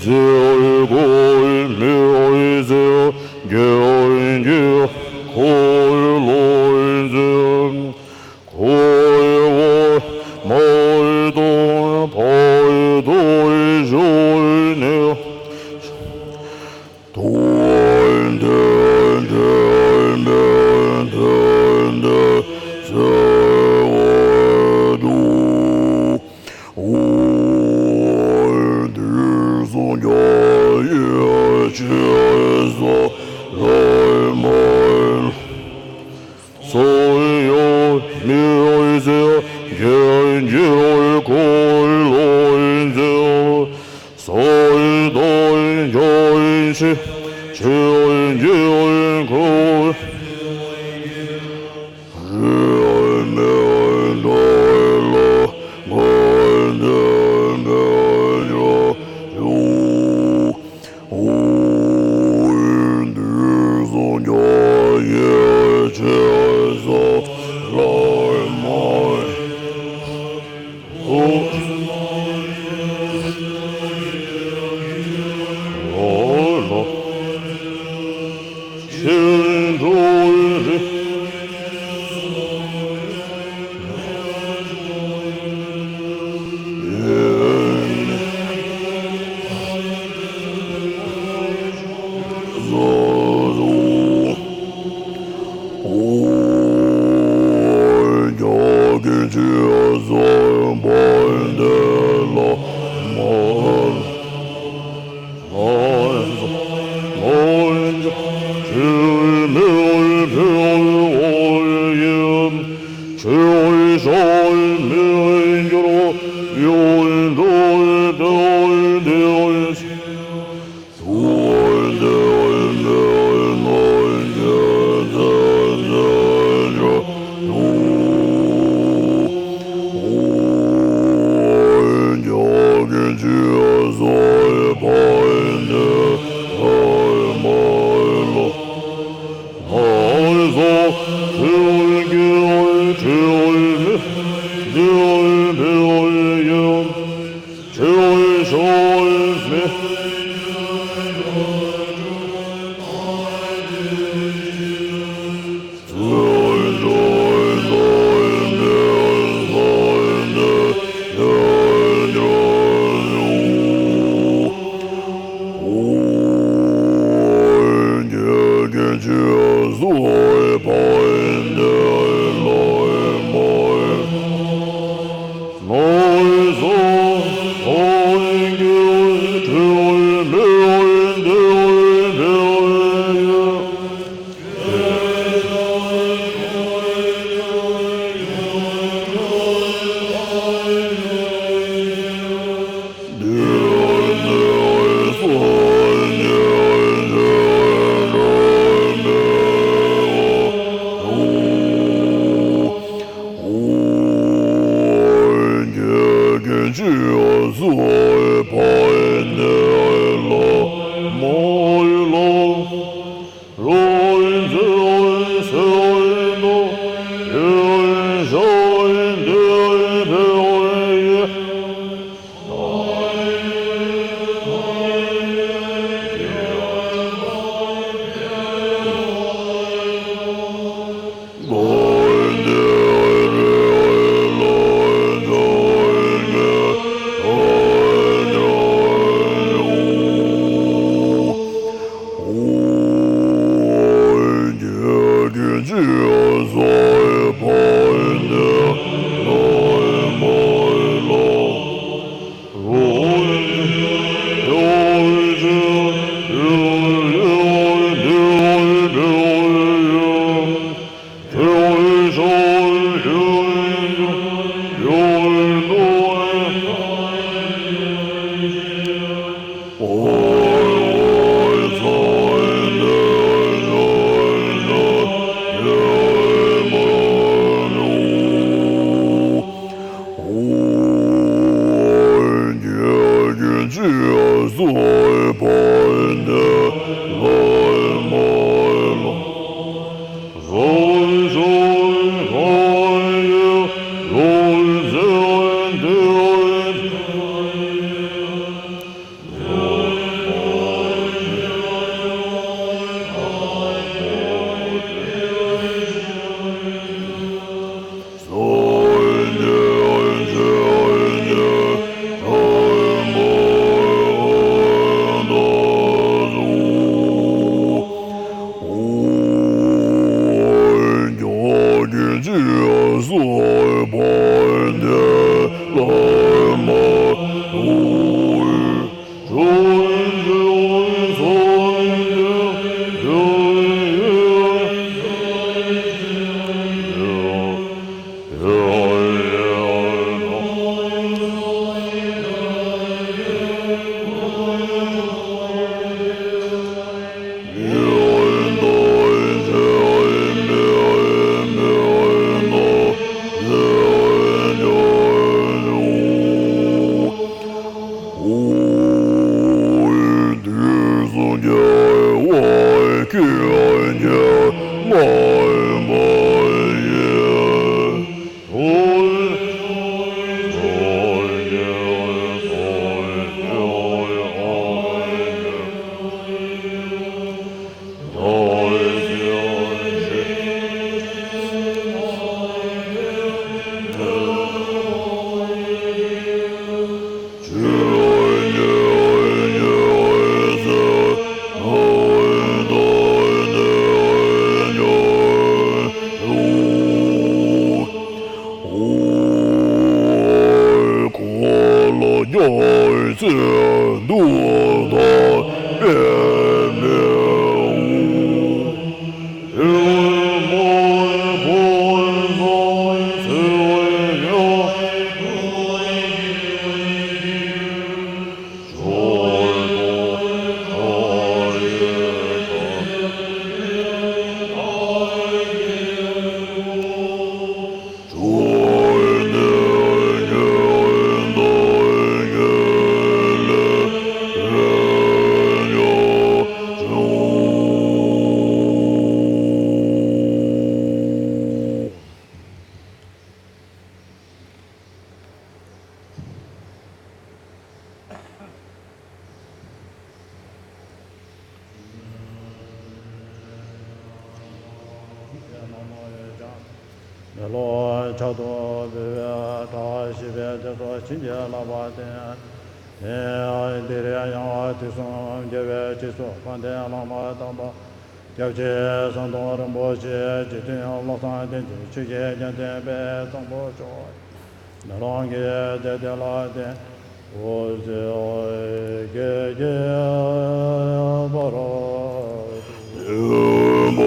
ཟེར་གོས་མི་ཟེར་རྒྱན་གྱི་འཁོར་ལོ་འཛིན། འཁོར་བ་མ་དང་བར་དུ་བཞུགས་ནས། དོན་དེ་འདྲེན་པའི་དོན་དེ་གསལ་བར་དུ། འོ། དུས་གསུམ་ཀྱང་ཡེ་ཤེས་གསལ་ལམ། གསུང་ཡང་མི་ཟད་རྒྱན་གྱི་འཁོར་ལོ་འཛིན། གསང་དང་རྒྱ་ཆེ་ཆོས་ཀྱི་འཁོར། རིས་མེད་འདྲེན་ལ་མངོན་བརྩེ་བའི་ཕྱག་འཚལ། འོ། དུས་གསུམ་ཀྱང་ཡེ་ཤེས་གསལ་ལམ། འོ། ལོ། ཆེན་པོའི་རིགས། འོ། རྒྱ་གིས་ཆོས་གསུངས་པ་འདི་ལ་མ། ཆོས་མེད་པའི་བོད་ཡིན། ཆོས་བྱ་མི་འགྱུར་ཡུན་དུ་བདེ་བའི། དོན་དེ་མེད་ན་རྒྱལ་མཚན་མཛད་བྱ་དང་། འོ། རྒྱ་གིས་ཆོས་གསུངས་པ་འདི་ལ་མ་ལ། ལྷ་ས་ཆོས་ཀྱི་ཁྲོད་ནས་འདི་འཕེལ་ཡང་། ཆོས་བྱ་མི། མེ་ལོང་ཕྱག་ཏུ་འབུལ་བའི་གྲྭ་བཞི་པའི་སྡེ་སོགས་བྱིན་གྱིས་བརླབས་པ་དེས། འདིར་ཡང་དུས་གསུམ་རྒྱལ་བའི་སྤྱི་གཙུག་དཔལ་ལྡན་བླ་མ་དམ་པ་སྐྱབས་རྗེ་ཟམ་གདོང་རིན་པོ་ཆེ་རྗེ་བཙུན་བློ་བཟང་བསྟན་འཛིན་ཆོས་ཀྱི་རྒྱལ་མཚན་དཔལ་བཟང་པོ་མཆོག་མེ་ལོང་གི་རྫས་དེ་ལ་བརྟེན། སྐུ་ཚེ་བསྐལ་བརྒྱའི་བར་དུ།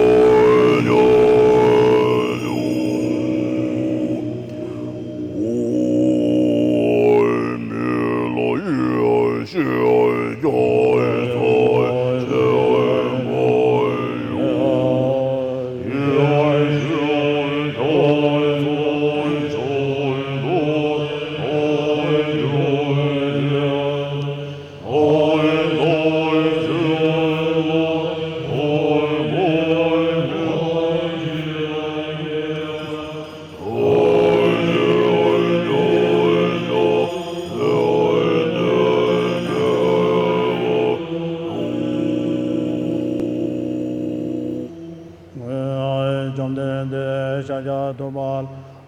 བཅོམ་ལྡན་འདས་ཤཱཀྱ་ཐུབ་པ་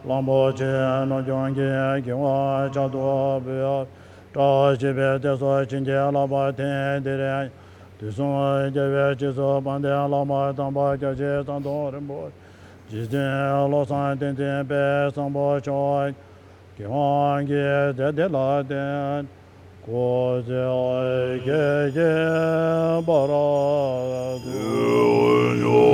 གླང་པོ་ཆེ་རྣམས་ཀྱང་གི་དགེ་བ་ཕྱག་ཏུ་འབུལ། གྲྭ་བཞི་པའི་སྡེ་སོགས་བྱིན་གྱིས་བརླབས་པ་དེས། འདིར་དུས་གསུམ་རྒྱལ་བའི་སྤྱི་གཙུག་དཔལ་ལྡན་བླ་མ་དམ་པ་སྐྱབས་རྗེ་ཟམ་གདོང་རིན་པོ་ཆེ་རྗེ་བཙུན་བློ་བཟང་བསྟན་འཛིན་དཔལ་བཟང་པོ་མཆོག་གི་དབང་གི་རྫས་དེ་ལ་བརྟེན། སྐུ་ཚེ་བསྐལ་བརྒྱའི་བར་དུ།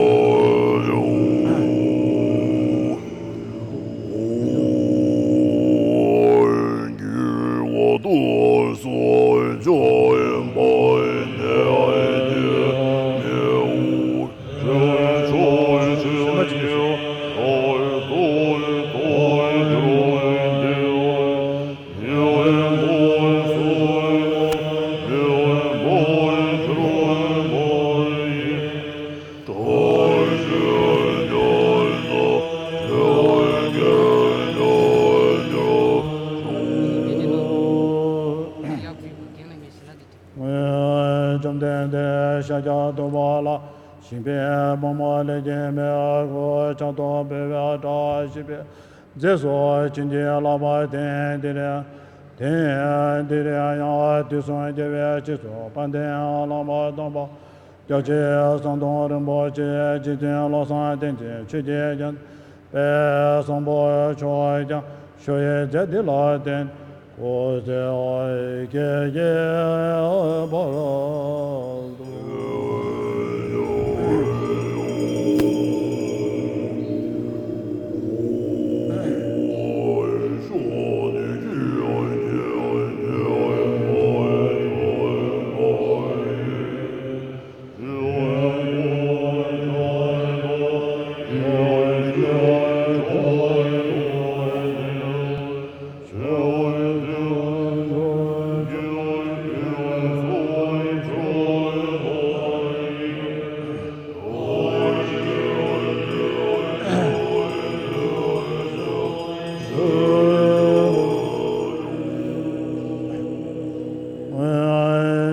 བཅོམ་ལྡན་འདས་ཤཱཀྱ་ཐུབ་པ་ལ་ཞིང་པའི་བུ་མོ་ལས་ཀྱི་མེ་འོད་ཕྱག་ཏུ་འབུལ་བའི་གྲྭ་བཞི་པའི་རྫས་སོགས་བྱིན་གྱིས་བརླབས་པ་དེས། འདིར་དེས་འདིར་ཡང་དུས་གསུམ་རྒྱལ་བའི་སྤྱི་གཙུག་དཔལ་ལྡན་བླ་མ་དམ་པ་སྐྱབས་རྗེ་ཟམ་གདོང་རིན་པོ་ཆེ་རྗེ་བཙུན་བློ་བཟང་བསྟན་འཛིན་ཆོས་ཀྱི་རྒྱལ་མཚན་དཔལ་བཟང་པོ་མཆོག་ཀྱང་ཞུ་བའི་རྫས་འདི་ལ་བརྟེན། སྐུ་ཚེ་བསྐལ་བརྒྱའི་བར་དུ།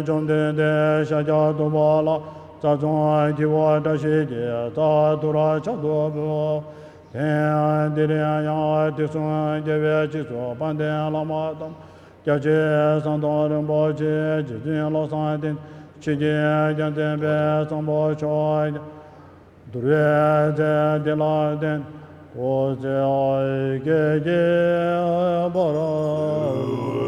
བཅོམ་ལྡན་འདས་ཤཱཀྱ་ཐུབ་པ་ལ་རྩ་གསུམ་སྐྱེ་བོ་བཀྲ་ཤིས་ཀྱི་རྩ་ཏུ་ར་ཕྱག་ཏུ་འབུལ། དེ་འདིར་ཡང་དུས་གསུམ་རྒྱལ་བའི་སྤྱི་གཙུག་དཔལ་ལྡན་བླ་མ་དམ་སྐྱབས་རྗེ་ཟམ་གདོང་རིན་པོ་ཆེ་རྗེ་བཙུན་བློ་བཟང་བསྟན་ཆོས་ཀྱི་རྒྱལ་མཚན་དཔལ་བཟང་པོ་མཆོག་གིས་བསྡུ་བའི་རྫས་འདི་ལ་བརྟེན། སྐུ་ཚེ་བསྐལ་བརྒྱའི་བར་དུ།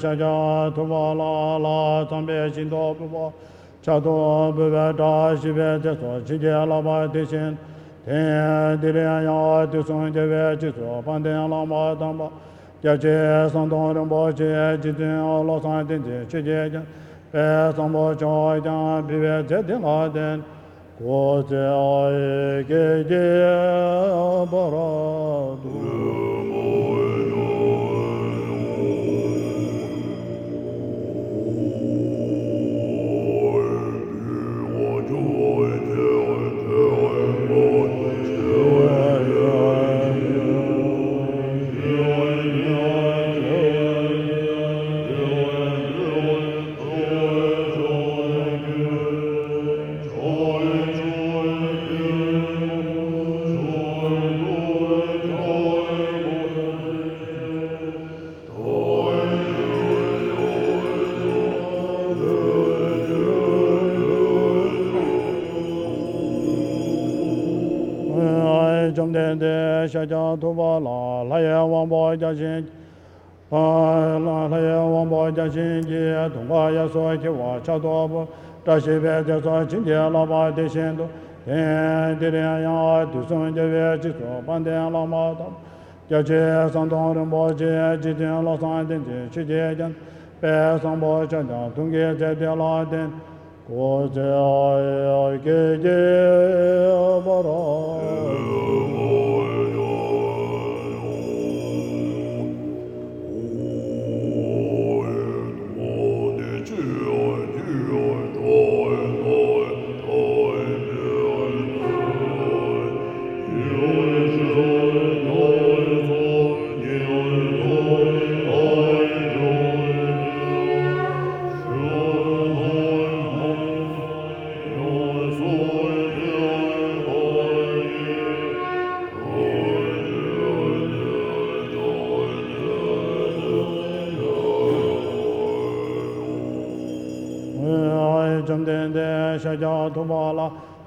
ཤཱཀྱ་ཐུབ་པ་ལ། ལྷ་ཚངས་པས་ཤིན་ཏུ་འབོད་པ། ཕྱག་ཏུ་འབུལ་བའི་བཀྲ་ཤིས་པའི་རྫས་སོགས་བྱིན་གྱིས་བརླབས་པ་དེ་བཞིན་དུ། དེང་འདིར་ཡང་དུས་གསུམ་རྒྱལ་བའི་སྤྱི་གཙུག་དཔལ་ལྡན་བླ་མ་དམ་པ་སྐྱབས་རྗེ་ཟམ་གདོང་རིན་པོ་ཆེ་རྗེ་བཙུན་བློ་བཟང་བསྟན་འཛིན་ཆོས་ཀྱི་རྒྱལ་པོ་དཔལ་བཟང་པོ་མཆོག་ཀྱང་ཕུལ་བའི་རྫས་འདི་ལ་བརྟེན། སྐུ་ཚེ་བསྐལ་བརྒྱའི་བར་དུ། བཅོམ་ལྡན་འདས་ཤཱཀྱ་ཐུབ་པ་ལ། ལྷ་ཡི་དབང་པོ་བརྒྱ་བྱིན། ལྷ་ལྷ་ཡི་དབང་པོ་བརྒྱ་བྱིན་གྱིས་དུང་དཀར་གཡས་སུ་འཁྱིལ་བ་ཕྱག་ཏུ་འབུལ། བཀྲ་ཤིས་པའི་རྫས་སོགས་བྱིན་གྱིས་བརླབས་པ་དེ་བཞིན་དུ། དེང་འདིར་ཡང་དུས་གསུམ་རྒྱལ་བའི་སྤྱི་གཙུག་དཔལ་ལྡན་བླ་མ་དམ་པ་སྐྱབས་རྗེ་ཟམ་གདོང་རིན་པོ་ཆེ་རྗེ་བཙུན་བློ་བཟང་བསྟན་འཛིན་ཆོས་ཀྱི་རྒྱལ་པོ་དཔལ་བཟང་པོ་མཆོག་ཀྱང་དུང་གི་རྫས་འདི་ལ་བརྟེན། སྐུ་ཚེ་བསྐལ་བརྒྱའི་བར་དུ། བཅོམ་ལྡན་འདས་ཤཱཀྱ་ཐུབ་པ་ལ།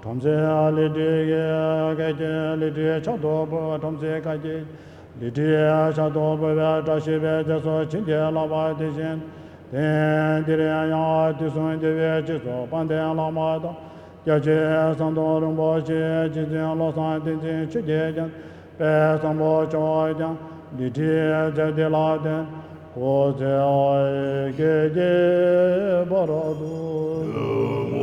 བྲམ་ཟེ་ལི་ཊི་ཡི་སྐད་ཀྱིས་ལི་ཊི་ཕྱག་ཏུ་འབུལ། བྲམ་ཟེ་སྐད་ཀྱིས་ལི་ཊི་ཕྱག་ཏུ་འབུལ་བའི་བཀྲ་ཤིས་པའི་རྫས་སོགས་བྱིན་གྱིས་བརླབས་པ་དེ་བཞིན་དུ། དེང་འདིར་ཡང་དུས་གསུམ་རྒྱལ་བའི་སྤྱི་གཙུག་དཔལ་ལྡན་བླ་མ་དམ་པ་སྐྱབས་རྗེ་ཟམ་གདོང་རིན་པོ་ཆེ་རྗེ་བཙུན་བློ་བཟང་བསྟན་འཛིན་ཆོས་ཀྱི་རྒྱལ་པོ་དཔལ་བཟང་པོ་མཆོག་ཀྱང་ལི་ཊིའི་རྫས་འདི་ལ་བརྟེན། སྐུ་ཚེ་བསྐལ་བརྒྱའི་བར་དུ།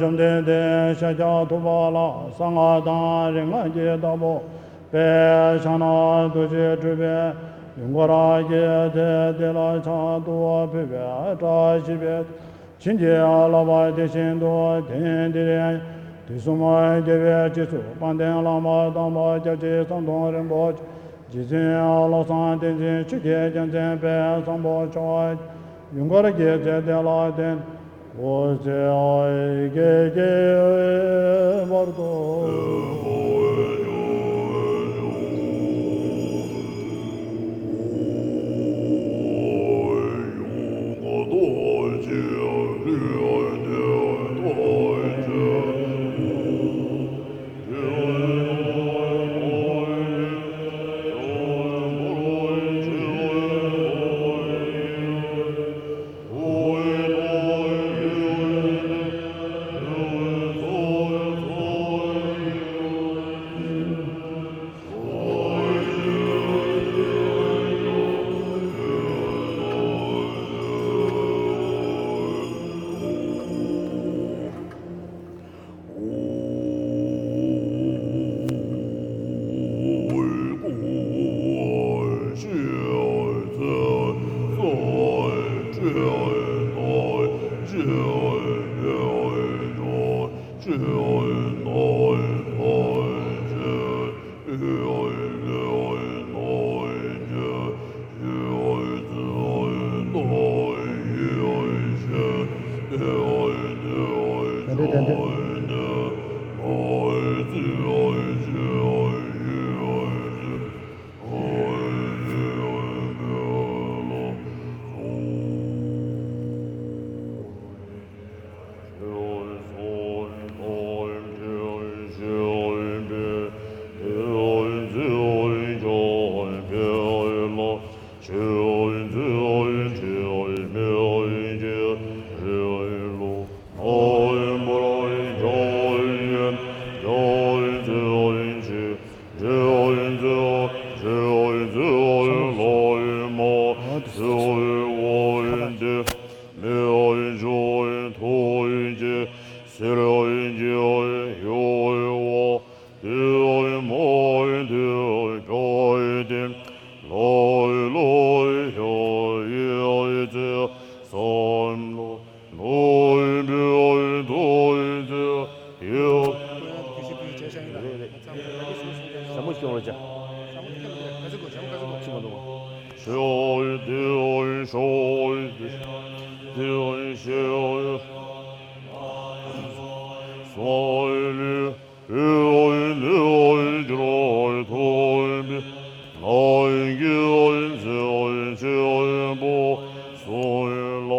བཅོམ་ལྡན་འདས་ཤཱཀྱ་ཐུབ་པ་ལ། གསང་སྔགས་དང་རིག་སྔགས་ཀྱི་བདག་པོ་དཔལ་ཕྱག་ན་རྡོ་རྗེ་སྤྲུལ་པའི་ཡུལ་འཁོར་གྱི་རྫས་འདི་ལ་ཕྱག་ཏུ་ཕུལ་བའི་བཀྲ་ཤིས་པའི་བྱིན་གྱིས་བརླབས་པ་དེ་བཞིན་དུ། དེང་འདིར་ཡང་དུས་གསུམ་རྒྱལ་བའི་སྤྱི་གཙུག་དཔལ་ལྡན་བླ་མ་དམ་པ་སྐྱབས་རྗེ་ཟམ་གདོང་རིན་པོ་ཆེ། རྗེ་བཙུན་བློ་བཟང་བསྟན་འཛིན་ཆོས་ཀྱི་རྒྱལ་མཚན་དཔལ་བཟང་པོ་མཆོག་ཡུལ་འཁོར་གྱི་རྫས་འདི་ལ་བརྟེན། སྐུ་ཚེ་བསྐལ་བརྒྱའི་བར་དུ། དུ་བྱོན་ཏེ། ལོ་ལོ་ཡོ་ཡོ་ཙེ་སོམ་ལོ་ནོ་བུ་དོ་ཙེ་ཡོ། ཞྭ་མོ་སྐྱོང་རོགས་བྱ། ཞྭ་མོ་སྐྱོང་རོགས་བྱ། ཞྭ་མོ་སྐྱོང་རོགས་བྱ། ཞྭ་མོ་སྐྱོང་རོགས་བྱ། ཞྭ་མོ་སྐྱོང་རོགས་བྱ། ཞོ་དེ་ཞོ་དེ་ཞོ་སོ་ལུ་ཨོ་ནི་ཨོ་ཐོ་བི་ནང་གི་ཨོ་ཆེན་པོ་སུ་ལ།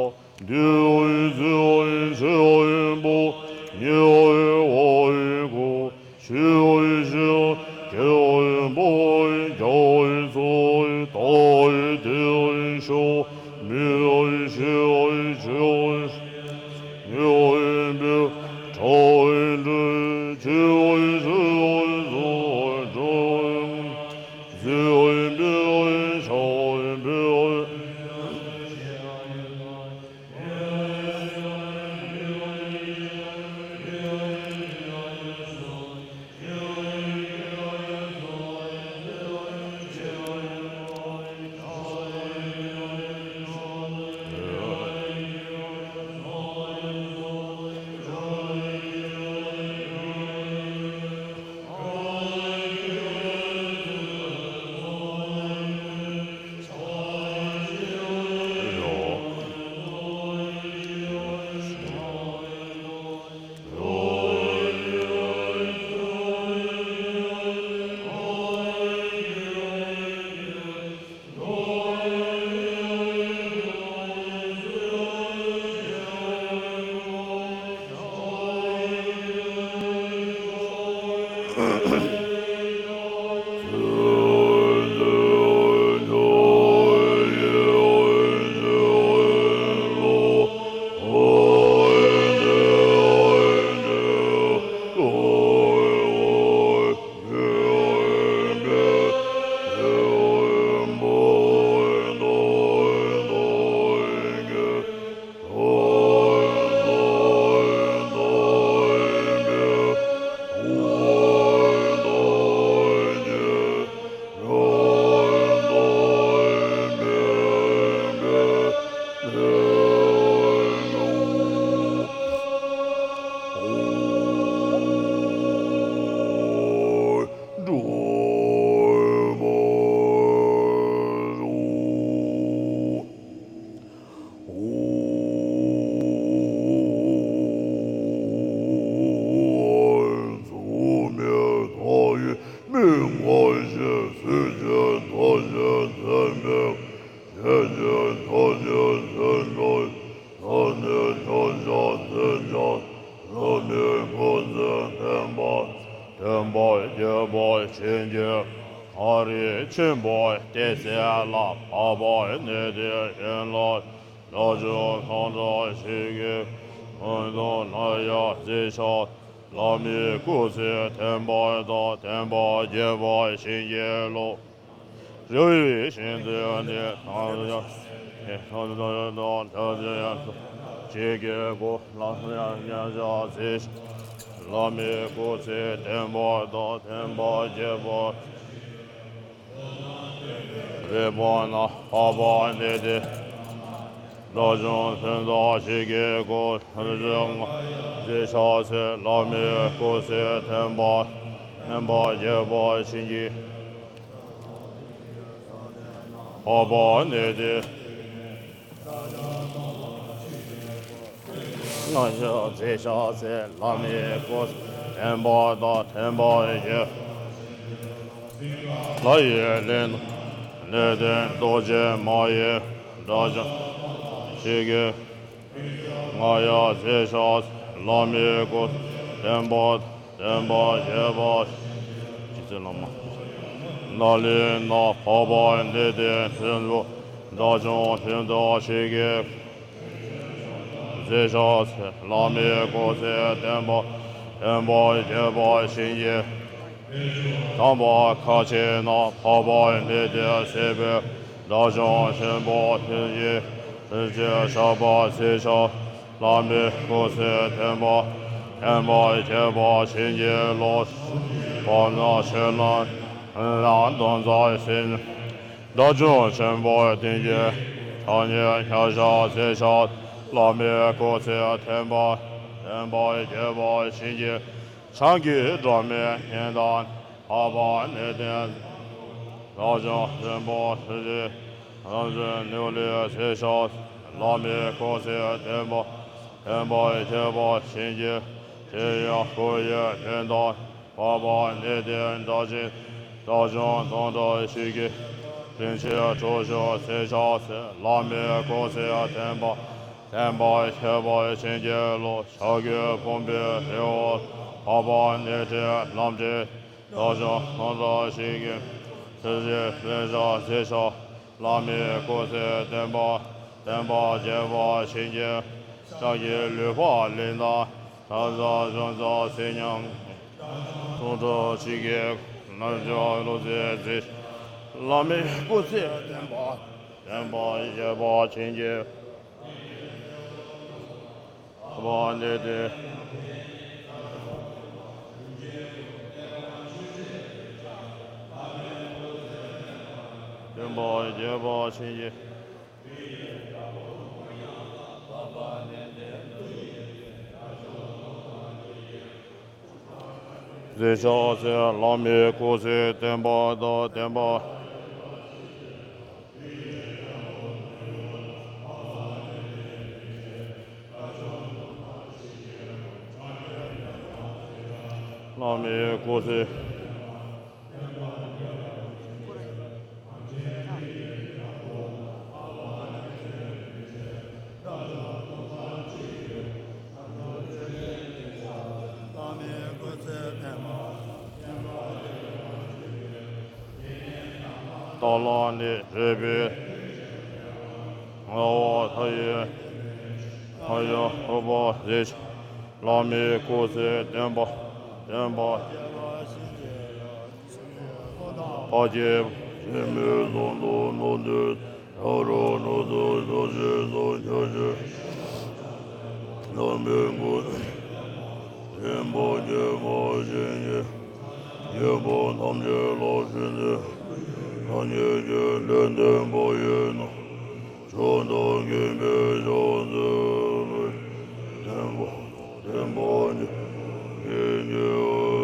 འདི་ཨོ་ཆེན་པོ་ཉེ་ཨོ་གོ་ཆེ་ཨོ་ཆེན་ཆེན་པོ་རྒྱ་མཚོ་ད་དེ་ཤོ་མི་ཨོ་ཆེ་ཨོ་ཆེ་ཨོ། སྟོན་པ་རྒྱལ་པོ་བྱིན་གྱིས་ཨ་རིག་ཆེན་པོ་སྟེ་ཚེ་ལ་འཕགས་པ་ནི་དེ་བཞིན་ལ། དགྲ་བཅོམ་ཐམས་ཅད་ཞིག་གི་ཀུན་ཏུ་ན་ཡ་མཛད་བཞག་བླ་མའི་སྐུ་ཚེ་བརྟན་པ་དང་བརྟན་པ་རྒྱས་པར་བྱིན་གྱིས་རློབས། རྒྱལ་བའི་བྱིན་གྱིས་ནི་ཐམས་ཅད་ཐམས་ཅད་དང་ཐམས་ཅད་ཡང་ཞིག་གི་སྒོ་ལ་ཡང་ཉམས་བཞག་མཛད་བཞག་བླ་མའི་སྐུ་ཚེ་བརྟན་པ་དང་བརྟན་པ་རྒྱས་པར། རི་པོ་ན་འཕགས་པ་ནི་དེ། དགྲ་བཅོམ་ཕན་མཆོག་ཞིག་གི་སྒོ་ལ་ཡང་མཛད་བཞག་ཚེ་བླ་མའི་སྐུ་ཚེ་བརྟན་པ་བརྟན་པ་རྒྱས་པར་བྱིན་གྱིས། འཕགས་པ་ནི་དེ། སྔ་ཕྱི་མཛད་བཞག་ཚེ་བླ་མའི་སྐུ་བརྟན་པ་དང་བརྟན་པ་ཡི། ལྷ་ཡི་གླིང་ནས་ལས་ལྡན་རྡོ་རྗེ་མ་ཡི་དགྲ་བཅོམ་ཞིག་གི་སྔ་ཡང་མཛད་བཞག་ཚེ་བླ་མའི་སྐུ་བརྟན་པ་བརྟན་པ་རྒྱས་པར། རྗེ་བཙུན་བླ་མ། ནཱ་ལེནྡྲ་འཕགས་པ་ནི་དེ་བཞིན་དུ་དགྲ་བཅོམ་ཕན་མཆོག་ཞིག་གི་མཛད་བཞག་ཚེ་བླ་མའི་སྐུ་ཚེ་བརྟན་པ་བརྟན་པ་རྒྱས་པར་བྱིན་གྱིས། དམ་པ་ཁ་ཆེ་ན་འཕགས་པ་ནི་དེ་སྲིད་པའི་དགྲ་བཅོམ་ཆེན་པོ་ཐུགས་རྗེ་ཐུགས་རྗེ་ཆགས་པ་མཛད་བཞག་བླ་མའི་སྐུ་ཚེ་བརྟན་པ་བརྟན་པ་རྒྱས་པར་བྱིན་གྱིས་རློབས། བར་ན་ཆོས་ལམ། ལ་དོན་རྩ་ཤེས། དགྲ་བཅོམ་ཆེན་པོའི་བསྟན་བཅོས། ཐ་སྙད་མཉམ་བཞག་རྫས་ཆགས། བླ་མའི་སྐུ་ཚེ་བརྟན་པ། བསྟན་པ་རྒྱས་པར་བྱིན་གྱིས། བྱིན་གྱིས་བརླབས་པའི་གནས་དང་། འཕགས་པ་གནས་བརྟན། དགྲ་བཅོམ་ཆེན་པོའི་ཐུགས་རྗེ། རང་བཞིན་ནུས་ལས་རྫས་ཆགས། བླ་མའི་སྐུ་ཚེ་བརྟན་པ། བསྟན་པ་རྒྱས་པར་བྱིན་གྱིས། དེ་ཡང་སྐུ་ཡི་ཕན་དང་། འཕགས་པ་གནས་བརྟན་དགྲ་བཅོམ། དགྲ་བཅོམ་དང་འདྲ་བྱེད་ཀྱི། རིན་ཆེན་གྲུ་བཞི་རྫས་ཆགས་ཟིན། བླ་མའི་སྐུ་ཚེ་བརྟན་པ། བསྟན་པ་རྒྱས་པར་བྱིན་གྱིས་རློབས། བྱ་རྒོད་ཕུང་པོའི་རི་བོ། འཕགས་པ་གནས་བརྟན་རྣམ་འདྲེན། དགྲ་བཅོམ་དང་འདྲ་བྱེད་ཀྱི། ཐུགས་རྗེ་ལྷུན་གྲུབ་རྫས་ཆགས། བླ་མའི་སྐུ་ཚེ་བརྟན་པ། བསྟན་པ་རྒྱས་པར་བྱིན་གྱིས། ཕྱག་གི་ལུས་འཕགས་ལས་དང་། ཕྱག་རྒྱ་གཞུང་རྩ་ཚེ་ཉམས། ཐུགས་སྒྲུབ་བྱེད་ཀྱི། རྣལ་འབྱོར་ལུས་རྩལ་མཛེས། བླ་མའི་སྐུ་ཚེ་བརྟན་པ། བསྟན་པ་རྒྱས་པར་བྱིན་གྱིས། འཕགས་པ་གནས་བརྟན། བསྟན་པ་རྒྱས་པར་བྱིན་གྱིས། རྫས་ཆགས་ཟིན། བླ་མའི་སྐུ་ཚེ་བརྟན་པ་དང་། བསྟན་པ། བླ་མའི་སྐུ་ཚེ། ཏཱ་ལ་ནི་རས་པའི། ངག་དབང་མཐའ་ཡས། མཐའ་ཡས་ཕུར་པ་རྫས་ཆགས། བླ་མའི་སྐུ་ཚེ་བརྟན་པ། བརྟན་པ། འཕགས་སྐྱེས་སེམས་དཔའི་ཚོགས་དང་ནོར་འདུས། ཡ་རབས་ནོར་འདུས་ཕྱག་རྒྱའི་ཚོགས། ཕྱག་རྒྱའི་བསྟན་པའི་མགོན། བསྟན་པ་རྒྱས་པར་བྱིན་གྱིས། ཡོད་པ་ཐམས་ཅད་ལ་བྱིན་ཏེ། ཐ་སྙད་ཀྱི་ལུས་བརྟན་པ་ཡིན་ནོ། མཆོག་ཐུན་མཁྱེན་པའི་ཕྱག་འཚལ་ལོ། བསྟན་པ་བསྟན་པ་ཉིད་ཀྱི་ཉིད།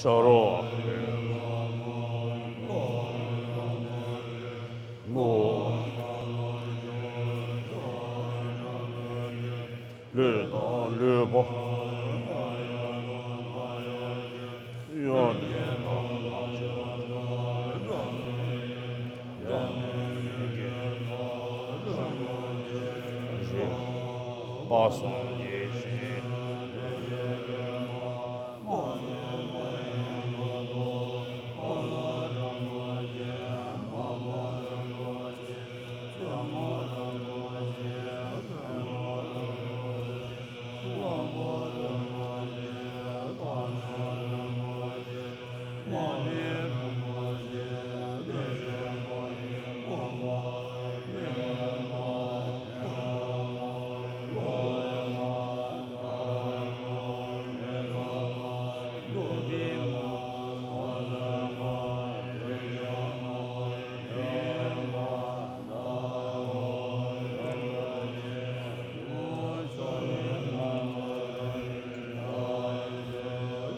ཤ་རོགས། ལུས་དང་ལུས་པོ་ཡོད་ནས། པ་སངས་རྒྱས་ཤིང་།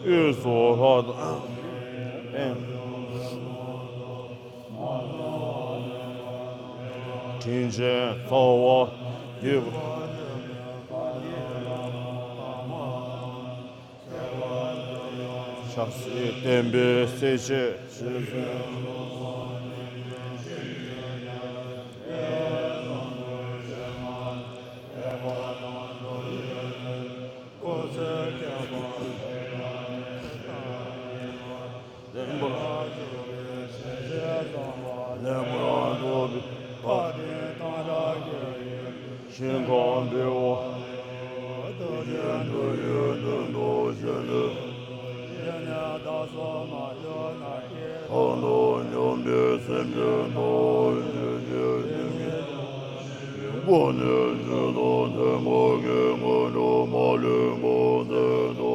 དབུས་སུ་ལྷོ་དང་། དྲིན་ཅན་རྩ་བ་བརྒྱད་པོ། ཆབ་སྲིད་བསྟན་པའི་གསལ་བྱེད་ཆེ་ཚུལ། ལེགས་པར་རྫོགས་པའི་བཀའ་དྲིན་དང་བདག་གི་ཞིང་ཁམས་བདེ་བ། ཐུགས་རྗེ་འདོད་ཡོན་དོན་དུ་བྱོན་ནས། ཐོག་མར་བརྗོད་དོ་སྙམ་པའི་སེམས་ཅན་ཐམས་ཅད་ཀྱི་སེམས་ཀྱི་སྒོ་ནས་བརྗོད་དོ། ཐལ་མོ་སྒོས་སྔོན་འགྲོ་མ་ལུས་པ་མཛད་དུ་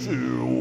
གསོལ།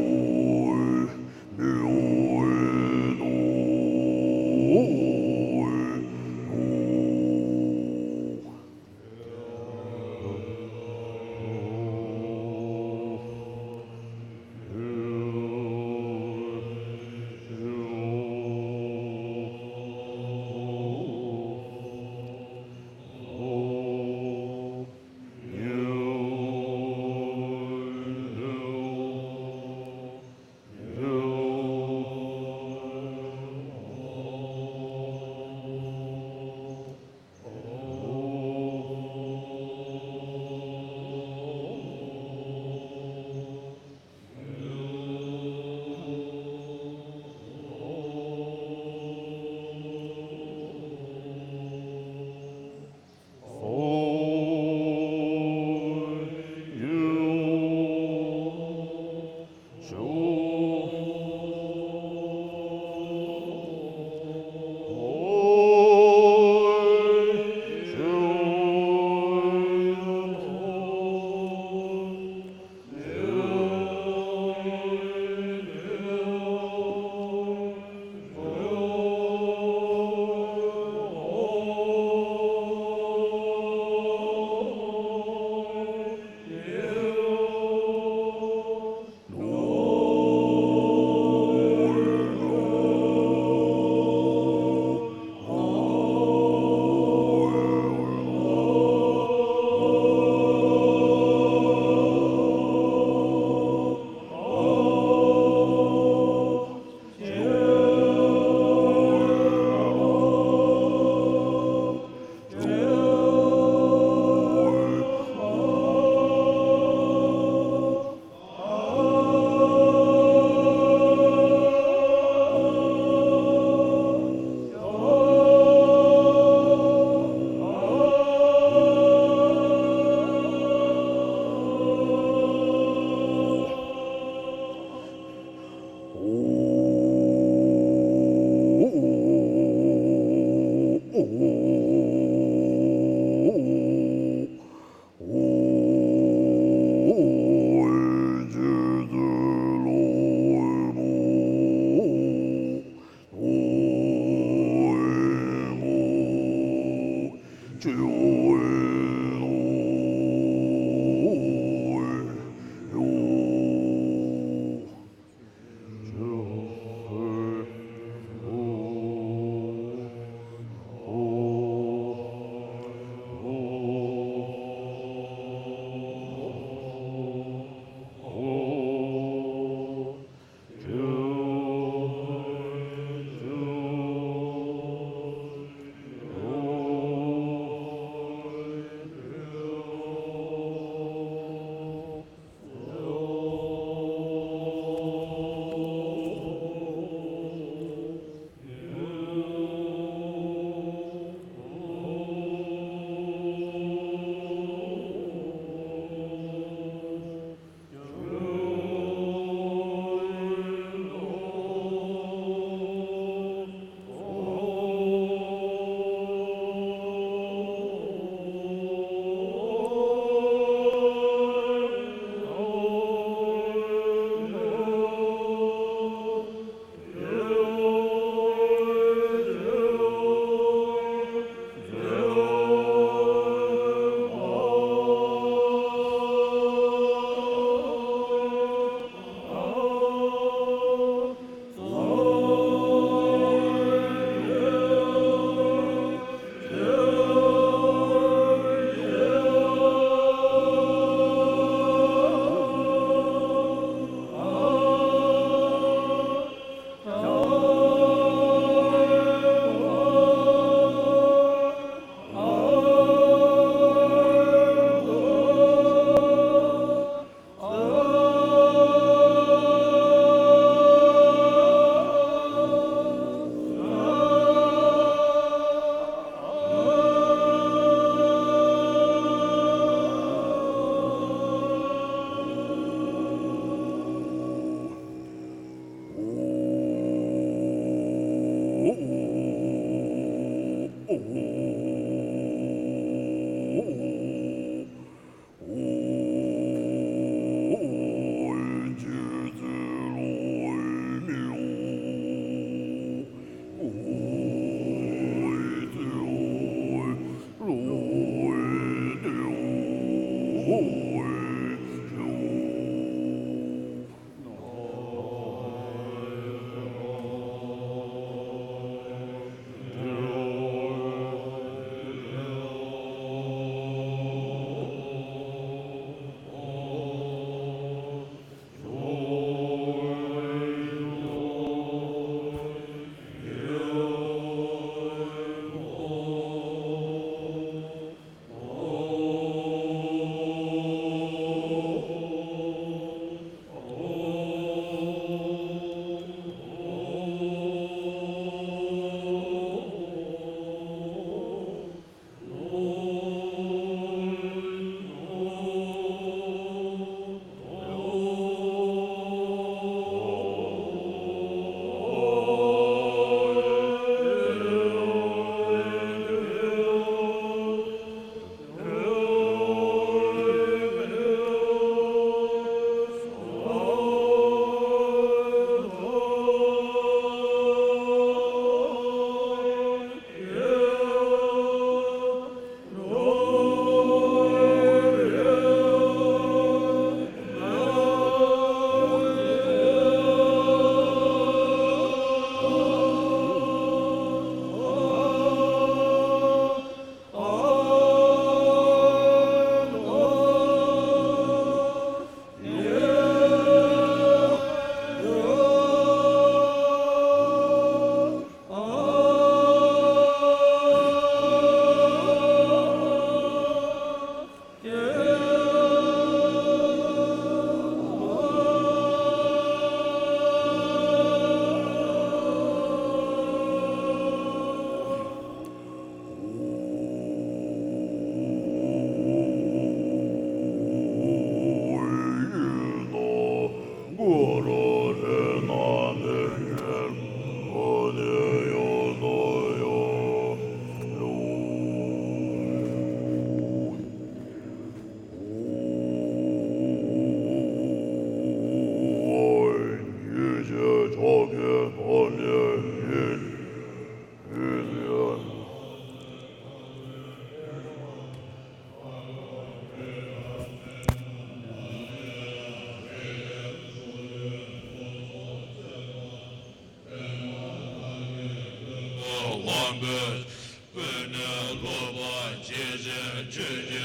ཀུན་ནས་བསླུ་བ་ཇི་བཞིན་ཆོས་ཀྱི་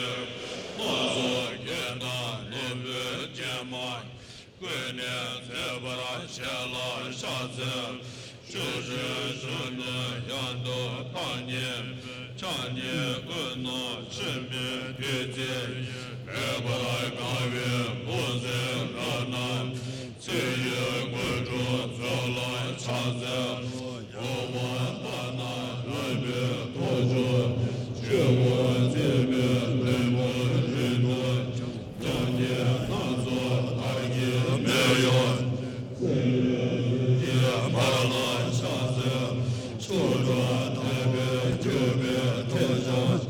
སྣང་ཚུལ་གྱི་ནང་ནོར་བུའི་སྤྱན་མ། ཀུན་ནས་འཚོལ་བར་བྱེད་ལ་ཕྱག་འཚལ། ཆོས་ཀྱི་གཞུང་ནི་ཡང་དག་ཐ་སྙད་མེད། ཕྱག་ནི་དབུས་ན་ཕྱི་མའི་བདུད་རྩི་ཡིན། འོད་དཔག་དཀའ་བའི་ལྷུང་བཟེད་རབ་བསྣམས། ཚེ་ཡི་དངོས་གྲུབ་སྩོལ་ལ་ཕྱག་འཚལ་ལོ། ཡང་དག་ལྟ་ན་རབ་པའི་ཐོབ་བྱུང་། ཆོས་སྐུ་འཛིན་པའི་ལྷུན་པོ་རིང་དུ་གྱུར། ཕྱག་ནི་སྣ་ཚོགས་དར་གྱི་མེ་ཡོ། ཚེ་ཡི་ཡིད་ཀྱི་བར་ལ་ཕྱག་འཚལ། ཆོས་སྒྲ་དད་པས་བསྒྱུར་བའི་ཐེག་ཆེན།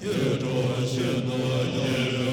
ཡིད་འཕྲོག་ཤིན་ཏུ་ཡིད་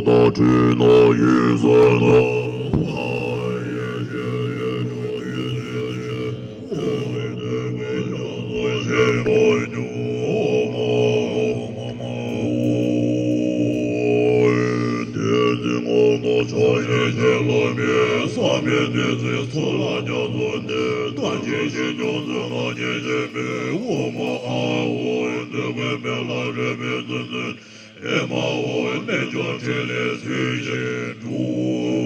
ད་ཁྲུས་ན་ཡིད་བཟོད་ན། ཨེ་མ་ཧོ། རྣལ་འབྱོར་ཕྲིན་ལས་ཚུལ་བཞིན་སྒྲུབ།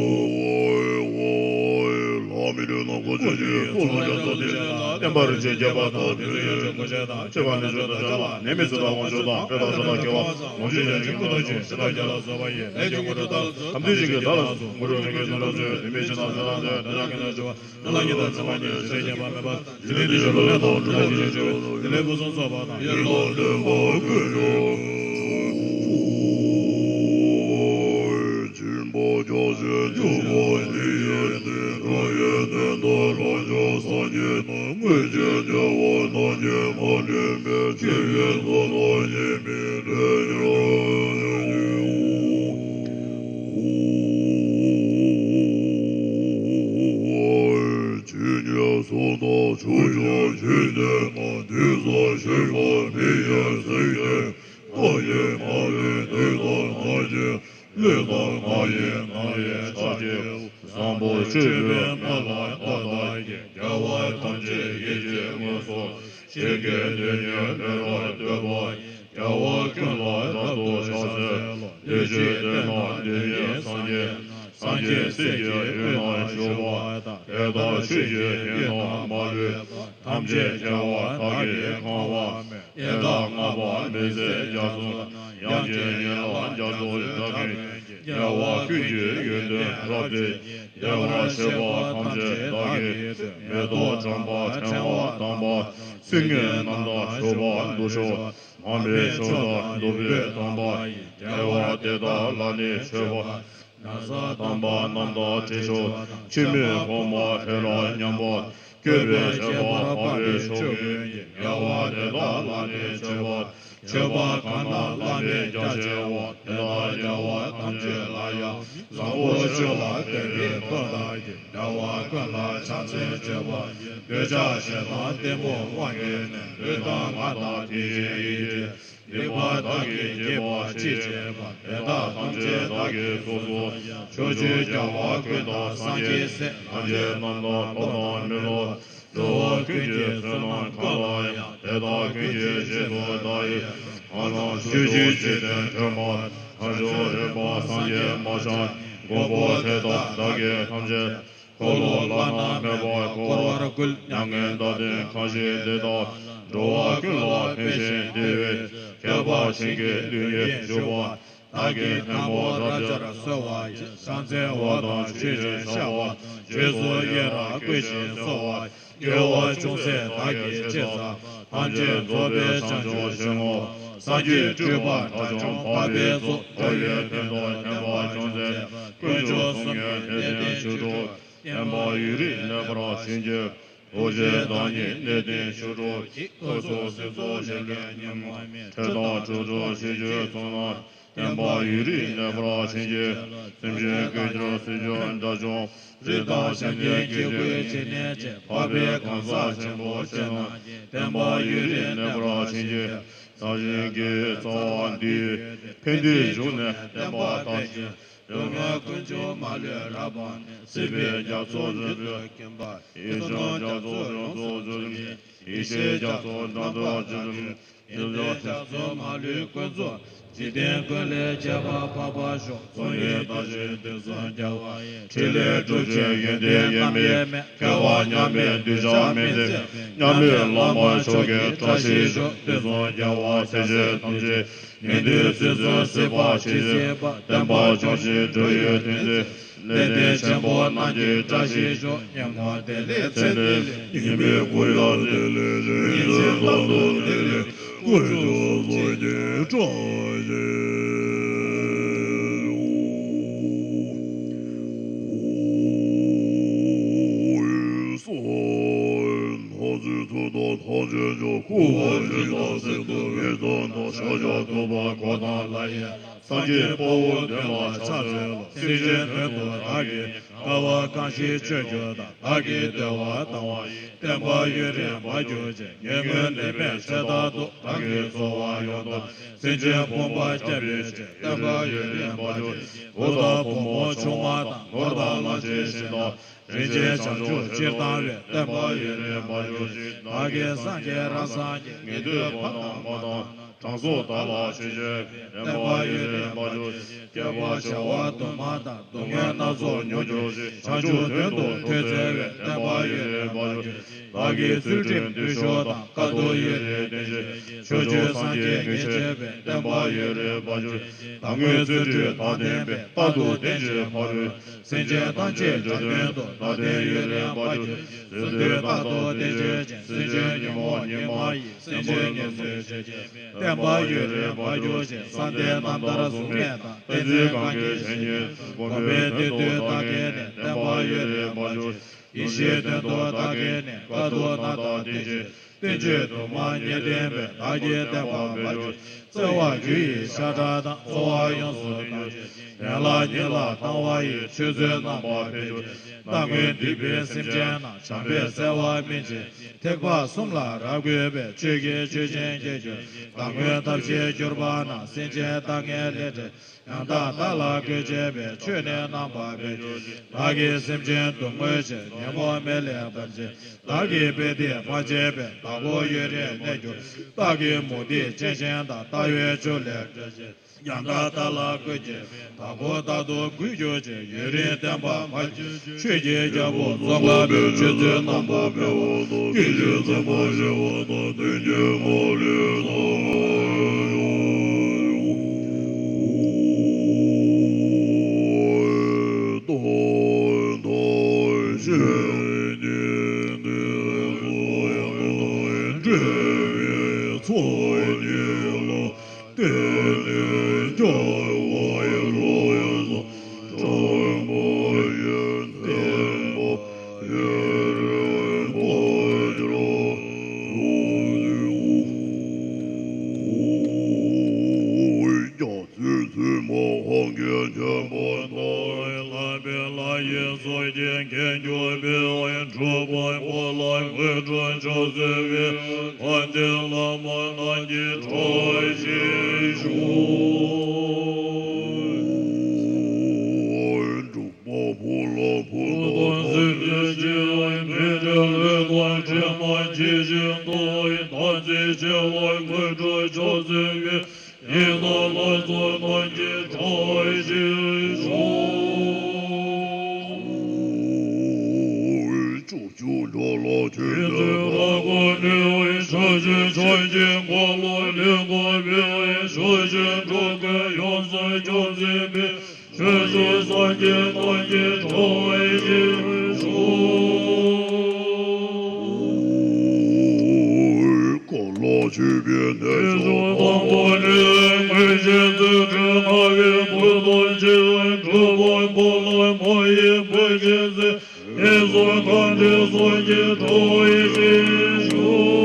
ལྷ་མི་ལུས་ནང་ཁོ་ཆོས་ཀྱི་སྐུ་ལ་རྒྱ་མཚོ་འདི་ལ་བརྟན་པར་བཅས། རྒྱས་པར་དག་པའི་ཚུལ་གྱིས་ཆོས་སྐུ་ཆེ་དང་། ཆེ་བ་ལས་ཆོས་དང་ཆ་ལག་ནད་མེད་ཚེ་དང་དབང་ཕྱུག་དང་། འཕེལ་དང་ཤུགས་དང་སྐྱེ་བ་ལོངས་སྤྱོད་ཡང་ཅིག་ཀུན་ཏུ་སྤྱོད། ཞིང་དང་རྒྱལ་ལ་སོགས་པ་ཡི། ལས་ཀྱི་དངོས་གྲུབ་བདག་ལ་སྩོལ། གུ་རུ་རིན་པོ་ཆེ་ལ་སྩོལ་ལ་སྩོལ། དེ་མིན་ཕྱི་ནང་སྤྱོད་ལ་སྩོལ། དེ་དག་གིས་ནི་འགྲོ་བ་ནམ་མཁའ་ཉིད་དང་མཚུངས་པ་ནས། ཞིང་ལས་ཉམས་པ་མེད་པ། འཇིག་རྟེན་འདི་ཕྱི་ལ་ལས་དང་གྲོལ་བར་བྱེད། ཆོས་ཀྱི་འཕྲིན་ལས་ཕུན་སུམ་ཚོགས་པ་དང་། ཡེ་ནས་ལྡན་པ་ཀུན་ལ་སྦྱིན་པ་རྒྱ་ཆེར་འཇུག་པ་ཉིད་ཡིན་ཏེ། འགྲོ་བའི་དོན་དུ་རང་བྱུང་སངས་རྒྱས་རྣམས། དངོས་གཞི་བདེ་བ་ཐམས་ཅད་མ་ལུས་པའི། ཆོས་ཀྱི་མཚོ་དང་ཡེ་མི་ལས་ཡང་ཇི་སྙེད་སུ་དག་ཕྱོགས་བཅུའི་འཇིག་རྟེན་ན། དུས་གསུམ་གཤེགས་པ་མི་ཡི་གཟུགས་ཅན། བདག་གིས་མ་ལུས་དུས་དང་ཐམས་ཅད་ལུས་དང་ངག་ཡིད་རྣམ་གཡེང་ཕྱག་རྒྱའི་བཟང་པོ་སྤྱོད་པའི་དངོས་ལ་བདག་བདག་གིས། རྒྱལ་བ་ཐམས་ཅད་ཡིད་ཀྱི་དངོས་སུ་ཞིག་གེ་དེ་ཉིད་ལུས་རབ་བཏུད་པ་ཡི། རྒྱལ་བ་ཀུན་ལ་རབ་ཏུ་ཕྱག་འཚལ་ལོ། ལུས་ཀྱི་གཏིང་ན་འདི་ཉིད་སངས་རྒྱས་སངས་རྒྱས་སྲས་ཀྱི་དབུས་ན་བཞུགས་པ་དང་། དེ་དག་ཆོས་ཀྱི་དབྱིངས་རྣམས་མ་ལུས་པ། ཐམས་ཅད་རྒྱལ་བ་དག་གིས་གང་བར་མོས། ཡི་དྭགས་ལྔ་པ་མི་ཟད་རྒྱ་མཚོ་དང་། དབྱངས་ཀྱི་ཡན་ལག་རྒྱ་མཚོ་རྒྱ་ཀུན་གྱི། རྒྱལ་བ་ཀུན་གྱི་ཡོན་ཏན་རབ་བརྗིད་ཀྱིས། བདེ་བར་གཤེགས་པ་ཐམས་ཅད་བདག་གིས་བསྟོད། མེ་ཏོག་བཀྲམ་པ་ཕྲེང་བ་བསྡམས་པ། སིལ་སྙན་རྣམ་དག་བྱུག་པ་དུར་ཁྲོད། མང་པོས་མཆོད་དང་བདུག་སྤོས་བཏང་བ་ཡི། རྒྱལ་བ་དེ་དག་ལ་ནི་མཆོད་པ། ན་བཟའ་དམ་པ་རྣམས་དང་དྲི་མཆོག་དང་། འཆི་མེད་གོང་མ་རི་རབ་མཉམ་པ། བཀོད་པའི་བྱེད་པ་འཕགས་པའི་མཆོག་ཀུན་གྱི། རྒྱལ་བ་དེ་དག་ལ་ནི་མཆོད་པ། མཆོད་པ་གང་དག་བླ་མེད་རྒྱ་ཆེ་བ། དེ་དག་རྒྱལ་བ་ཐམས་ཅད་ལ་ཡང་། བཟང་པོ་སྤྱོད་ལ་དད་པའི་བློ་དག་གིས། རྒྱལ་བ་ཀུན་ལ་ཕྱག་འཚལ་བརྗོད་པ་ཡི། འདོད་ཆགས་ཞེ་སྡང་གཏི་མུག་དབང་གིས་ནི། ལུས་དང་ངག་དང་དེ་བཞིན་ཡིད་ཀྱི། སྡིག་པ་དག་གིས་བགྱིས་པ་ཅི་བྱས་པ། དེ་དག་ཐམས་ཅད་བདག་གིས་སོ་སོར་བཤགས། ཕྱོགས་བཅུའི་རྒྱལ་བ་ཀུན་དང་སངས་རྒྱས་སྲས། ལྷ་ཆེན་རྣམས་དང་ཐོབ་དང་མི་ཐོབ། འགྲོ་བ་ཀུན་གྱི་བསོད་ནམས་གང་ལ་ཡང་། དེ་དག་ཀུན་གྱི་རྗེས་སུ་བདག་ཡི། ངང་ལ་སྤྱོད་ཕྱིར་འཇིག་རྟེན་དྲི་མ། ལྷ་མཆོག་རིམ་པ་སངས་རྒྱས་མ་ཆགས། མགོན་པོ་དེ་དག་བདག་གིས་ཐམས་ཅད། འཁོར་ལོ་བླ་ན་མེད་པར་བསྐོར་བར་བསྐུལ། མྱ་ངན་འདའ་སྟོན་གང་བཞེད་འདི་དག་འགྲོ་བ་ཀུན་ལ་ཕན་ཞིང་བདེ་བའི་ཕྱིར། ཁྱད་པར་བྱིན་གྱིས་མདུན་བསྐྱེད་ཞུ་བ། བདག་གིས་མཐོན་པོ་རབ་སྦྱར་གསོལ་བ་ཡི། ཕྱག་འཚལ་བ་དང་མཆོད་ཅིང་བཤགས་པ། རྗེས་སུ་ཡི་རང་བསྐུལ་ཞིང་གསོལ་བ། སྐྱེ་བ་ཅུང་ཟད་བདག་གིས་ཅི་བསགས། ཐམས་ཅད་རྫོགས་པའི་བྱང་ཆུབ་ཤིང་འོག་སངས་རྒྱས་སྤྲུལ་པ་དགྲ་བཅོམ་འཕགས་པའི་གཙོ། འཁོར་བའི་དོན་དུ་འཁོར་བ་ཅུང་ཟད། དཀོན་མཆོག་གསུམ་མགོན་གནས་བརྟན་བཞུགས་གྲུབ། བསྟན་པ་ཡུན་རིང་གནས་པར་བྱིན་གྱིས་རློབས། རྡོ་རྗེ་བདག་ཉིད་གནས་བརྟན་བཞུགས་གྲུབ་ཀྱིས། སྐུ་གསུང་ཐུགས་རྫོགས་ལས་མཁན་ཉོན་མོངས་མེད། འཕྲལ་དང་བྱུང་ཆུབ་ཤིས་བརྗོད་གསུམ་རྣམས། བསྟན་པ་ཡུན་རིང་གནས་པར་བྱིན་གྱིས་རློབས། སེམས་ཅན་ཀུན་གྱི་སྲིད་རྒྱུ་དགྲ་བཅོམ། རིགས་དང་གཞན་ལྡན་སྐྱེ་དགུའི་འཇིག་རྟེན་ཅན། འཕགས་པའི་གང་ཟག་ཆེན་པོ་ཁྱེད་རྣམས་ཀྱིས། བསྟན་པ་ཡུན་རིང་གནས་པར་བྱིན་གྱིས་བདག་གཞན་གྱི་རྩ་བ་འདུལ། ཕན་བདེའི་འབྱུང་གནས་བསྟན་པ་དར་ཞིང་། སྡུག་བསྔལ་ཀུན་འབྱུང་མ་ལུས་རབ་སྤངས་ནས། སྲིད་པའི་རྒྱ་མཚོ་རིམ་གྲོ་ཁེངས་པ་ཡི། ཡེ་ཤེས་རྒྱ་མཚོ་ཡོངས་སུ་རྫོགས་ཤིང་། ཡེ་ཤེས་རྒྱ་མཚོ་འགྲམ་དུ་ཇི་ཙམ། ཡེ་ཤེས་རྒྱ་མཚོ་མ་ལུས་ཀུན་རྫོགས། འཇིག་རྟེན་ཀུན་ལས་ཁྱད་པར་འཕགས་པར་ཤོག །མཚུངས་ཡོད་བརྟག་ཞིང་དུས་གསུམ་རྒྱལ་བ་ཡི། ཕྲིན་ལས་སྒྲུབ་ཕྱིར་ཡོན་ཏན་དབྱེར་མེད་མེད། སྐལ་བ་མཉམ་མེད་གདུལ་བྱ་མི་འཛིན། མཉམ་མེད་བླ་མ་མཆོག་གི་བཀྲ་ཤིས་ཤོག །དུས་གསུམ་རྒྱལ་བ་སྲས་བཅས་ཐམས་ཅད། ཡོན་ཏན་ཚུལ་གསུམ་སྲིད་པ་ཇི་སྲིད་པ། བསྟན་པ་སྐྱོང་ཕྱིར་འགྲོ་བའི་དོན་མཛད། ལེགས་ལྡན་ཆེན་པོ་རྣམས་ཀྱི་བཀྲ་ཤིས་ཤོག །ཉོན་མོངས་བདེ་ལེགས་ཚེ་འདི་ལས། ཉོན་མོངས་ཀུན་ལ་བདེ་ལེགས་ཚེ་རྗེས་ལ་ལོ་བདེ་ལེགས། དཀོན་མཆོག་གསུམ་གྱི་བཀྲ་ཤིས་ཤོག །ལྷ་རྫས་ཐུབ་དང་ཐམས་ཅད་མཆོག །སྐུ་དབང་སྤྱི་དང་སྲིད་དང་། ཡི་དམ་དང་ཤཱཀྱ་ཐུབ་པ། གོ་དང་ལ་ཡི་སངས་རྒྱས་དཔའ་བོ་མདུན་ལ་ཕྱག་འཚལ་ལོ། སེམས་ཅན་དོན་དུ་བདག་གིས་དཀའ་བ་གང་ཞིག་སྤྱོད་རྒྱུ་དང་། བདག་གིས་བདེ་བ་བཏང་བ་ཡི་བསྟན་པ་ཡུན་རིང་འབར་གྱུར་ཅིག་ཉེ་སྔོན་ལས་མེད་ཚེ་རྟག་ཏུ་བདག་གིས་འཚོ་བ་ཡོངས་དང་། སེམས་ཅན་ཕོངས་པ་སྐྱབས་མཛད་ཅིག་བསྟན་པ་ཡུན་རིང་འབར་གྱུར་ཅིག་བུ་དང་བུ་མོ་ཆུང་མ་དང་ནོར་དང་ལམ་ཆེན་ཞིང་དང་། རིན་ཆེན་བྱང་ཆུབ་སྤྱིར་བཏང་བའི་བསྟན་པ་ཡུན་རིང་འབར་གྱུར་ཅིག་བདག་གིས་སངས་རྒྱས་རང་སངས་རྒྱས་ཉན་ཐོས་ཕ་དང་མ་དང་དྲང་སྲོང་དག་ལ་ཆོས་སྤྱོད་པའི་བསྟན་པ་ཡུན་རིང་འབར་གྱུར་ཅིག་བསྐལ་པ་བྱེ་བ་དུ་མ་དང་སྡུག་བསྔལ་སྣ་ཚོགས་མྱོང་གྱུར་ཅིག་བྱང་ཆུབ་དོན་དུ་ཐོས་འཚལ་བའི་བསྟན་པ་ཡུན་རིང་འབར་གྱུར་ཅིག་བདག་གིས་ཚུལ་ཁྲིམས་བརྟུལ་ཞུགས་དང་དཀའ་ཐུབ་ཡུན་རིང་ལྡན་ཅིག་ཕྱོགས་བཅུའི་སངས་རྒྱས་ངེས་བྱེད་པའི་བསྟན་པ་ཡུན་རིང་འབར་གྱུར་ཅིག་བདག་མངོན་བརྩོན་འགྲུས་དང་ལྡན་པས་རྟག་ཏུ་བསྟན་བཅོས་ཕ་རོལ། སེམས་ཅན་ཐམས་ཅད་འགྲོ་དོན་དུ་བདག་བསྟན་ཡུན་རིང་འབར་གྱུར་ཅིག་གསོན་དུས་རྟག་ཏུ་བསྟན་བཅོས་ཅིང་། སེམས་ཅན་ཉོན་མོངས་ཉི་མ་ཡིས། སེམས་ཅན་ངལ་འཚོའི་ཆོས་ཅན། བསྟན་པ་ཡུན་རིང་འབར་གྱུར་ཅིག་བསམ་གཏན་རྣམ་ཐར་གཟུངས་མེད་དང་། བསྟན་འཛིན་གངྒཱའི་བྱེ་སྙེད་སུ། གོམ་པའི་དོན་དུ་བདག་བསྐྱེད་ནས། བསྟན་པ་ཡུན་རིང་འབར་གྱུར་ཅིག་ཡེ་ཤེས་དོན་དུ་བདག་བསྐྱེད་ནས། དཀའ་ཐུབ་རྣམ་དག་བསྟན་བཅོས། བསྟན་བཅོས་དུ་མ་ཉེར་བརྟན་པས། བདག་གི་བསྟན་པ་འབར་གྱུར་ཅིག་བརྩེ་བ་རྒྱུ་ཡི་ཤ་ཁྲག་དང་། འཚོ་བ་ཡོངས་སུ་དག་ཅིང་། ཡན་ལག་ཉིད་ལ་དང་བ་ཡི། ཆོས་ཚུལ་རྣམ་པར་འཕེལ་གྱུར་ཅིག་བདག་མངོན་འདུས་པའི་སེམས་ཅན་རྣམས། བྱམས་པས་བསལ་བ་སྨིན་ཅིང་། ཐེག་པ་གསུམ་ལ་རབ་བཀོད་པའི། ཆོས་ཀྱི་ཆུ་ཆེན་རྒྱས་གྱུར་ཅིག་བདག་མངོན་ཐབས་ཤེས་གྱུར་པ་རྣམས། སེམས་ཅན་དཀའ་ངལ་ལས་བྲལ། ཡང་དག་བདག་ལ་བཀོད་བྱེད་པའི། ཆོས་ནི་རྣམ་པར་འཕེལ་གྱུར་ཅིག་བདག་གིས་སེམས་ཅན་སྡུག་བསྔལ་ཕྱིར། ཉོན་མོངས་མེ་ལས་འབར་ཅིང་། བདག་གིས་དཔེ་འདི་མ་བྱས་པའི། བདག་པོ་ཡུན་རིང་གནས་གྱུར་ཅིག་བདག་གི་མུ་སྟེགས་ཅན་གཞན་དག་ལྟ་བའི་ཆོས་ལས་བྲལ་ཅིང་། ཡང་དག་བདག་ལ་བཀོད་བྱེད་པའི། བདག་པོ་རྟག་ཏུ་བཀོད་གྱུར་ཅིག་ཡུན་རིང་བརྟན་པར་འབར་གྱུར་ཅིག་ཆོས་ཀྱི་རྒྱལ་པོ་གཙུག་ལག་པའི། ཆོས་ཚུལ་རྣམ་པར་འཕེལ་བ་དང་། སྐད་ཅིག་ཙམ་པ་ཞི་བ་དང་། དོན་གྱི་མ་ལུས་ཟབ་མོ་ཡང་དག་བཤད་ནས། འདི་ཚོ་ཡང་འབྲེལ་བའི་ཚོགས་ཉིད་ལ། བརྟེན་ནས་རྒྱལ་བ་ལ་སོགས་དྲངས་པ་ཡི། བསྟན་པ་ཡུན་རིང་འབར་གྱུར་ཅིག་རྒྱ་མཚོའི་མཚོ་མོ་ཧཱུྃ་གི་ཆེན་པོ་དང་། ལྷ་པའི་ལྷ་ཡི་ཚོགས་ཀྱིས་བརྒྱན་གྱུར་པའི། སྒྲུབ་པ་པོ་ལ་དངོས་གྲུབ་མཆོག་སྩོལ་བའི། དགའ་ལྡན་བླ་མ་རྣམས་ཀྱིས་སྤྲོ་ཞིང་བཞུགས། སྒྲུབ་པ་པོ་ལ་བུ་དང་སེམས་ཅན་སྤྱི་བོའི། མི་འབྲལ་ལུས་དང་གྲིབ་མ་ཇི་བཞིན་དུ། བདག་འཛིན་ཆེ་བ་དངོས་གྲུབ་མཆོག་སྩོལ་བའི། ཡི་དམ་ལྷ་ཚོགས་རྣམས་ཀྱིས་སྤྲོ་ཞིང་བཞུགས། བཅུ་གཅིག་འགྲོ་ལ་ཆོས་ཚུལ་བདག་པོ་ནུས་པའི། ཕྱོགས་བཅུའི་ཕྱོགས་ཀྱི་འཁོར་ལོ་ལས་འགོ་བའི། ཕྱོགས་བཅུའི་འགྲོ་ཀུན་ཡོངས་སུ་སྐྱོབ་མཛད་པའི། ཆོས་སྲུང་སངས་རྒྱས་རྣམས་ཀྱིས་སྤྲོ་ཞིང་བཞུགས། གང་ལ་མཆོད་པའི་གནས་མཆོག་དང་པོ་ནི། མངོན་ཤེས་རྫུ་འཕྲུལ་སྣང་བའི་བུ་དང་བཅས། སྒྲུབ་པ་པོ་ལ་མ་ཡི་བུ་བཞིན་གཟིགས། ངན་སོང་གང་འདྲེན་སངས་རྒྱས་སྤྲོ་ཞིང་བཞུགས།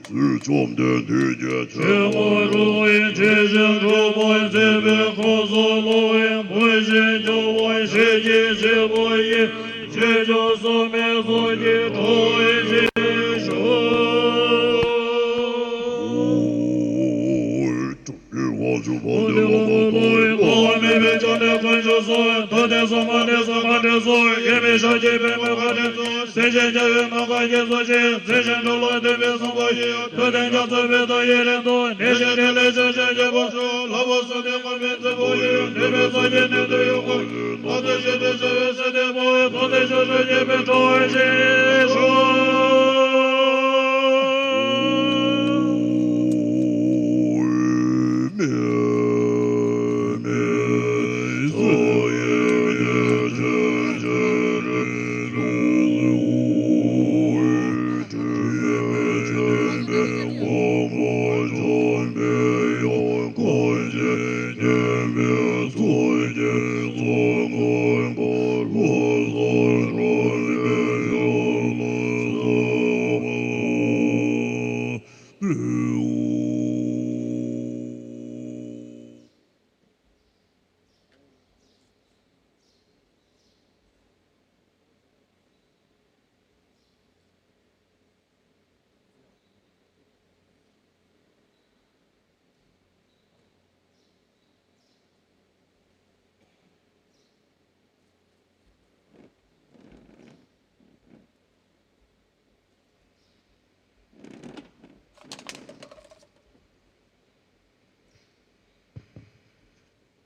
ཉེར་འཚོའི་བཅོམ་ལྡན་འདས་ཀྱི་ཆོས་མ་རུངས་པའི། ཆེ་ཞིང་སྤྲོས་པ་མཛད་པའི་ཁམས་སུ་སློབ་པའི། བུ་བཞིན་སྐྱོང་བ་ཞལ་གྱིས་བཞེས་པ་ཡི། ཆོས་སྐྱོང་སྲུང་མའི་ཚོགས་ཀྱིས་སྤྲོ་ཞིང་བཞུགས། དབང་ཕྱུག་པོ་ཏི་ལོ་ཀོ་ཏོ། འཁོར་བ་མེད་པའི་ཕྱོགས་ནས་དཀོན་མཆོག་གསུམ། མཐའ་རྟེན་གསུམ་མ་ནས་གསུམ་མཁའ་འགྲོ་གསུམ། ཡེ་མི་ཤ་ཀྱི་པདྨོ་མཁའ་འགྲོ་གསུམ། སེང་ཆེན་རྒྱལ་བའི་རྣམ་པར་རྒྱལ་སྲས་ཀྱིས། མཛད་ཅིང་འགྲོ་ལ་སྟོན་པའི་གསུང་པ་ཡི། ཐུབ་བསྟན་རྒྱ་མཚོའི་བེ་ཏོ་ཡི་རིང་དུ། ནད་གཞི་ཕྲིན་ལས་ཆོས་ཀྱི་རྒྱལ་པོ་མཆོག་ལྷ་བུ་གསུམ་ལྡན་མགོན་པོའི་བཙུན་མོ་ཡི། འདོད་པའི་ཚོགས་ཀྱིས་མནན་ཏེ་ཡོངས་བསྐོར། ལྷ་དང་ཞིང་དུ་བྱ་བའི་སྲས་ལྡན་མོ། མཐོང་ཐོས་ཕྱོགས་བཅུའི་རྒྱལ་པོས་སྤྲོ་ཞིང་བཞུགས།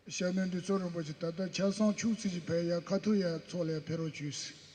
ཞབས་དྲུང་འདུས་ཚོགས་རིན་པོ་ཆེ། ད་ལྟ་ཆབ་གསང་ཆོས་ཚུལ་གྱི་ཕན་ཡར་ཁ་ཐུག་ཡར་ཚོགས་ལ་ཕེབས་རོགས་བྱོས།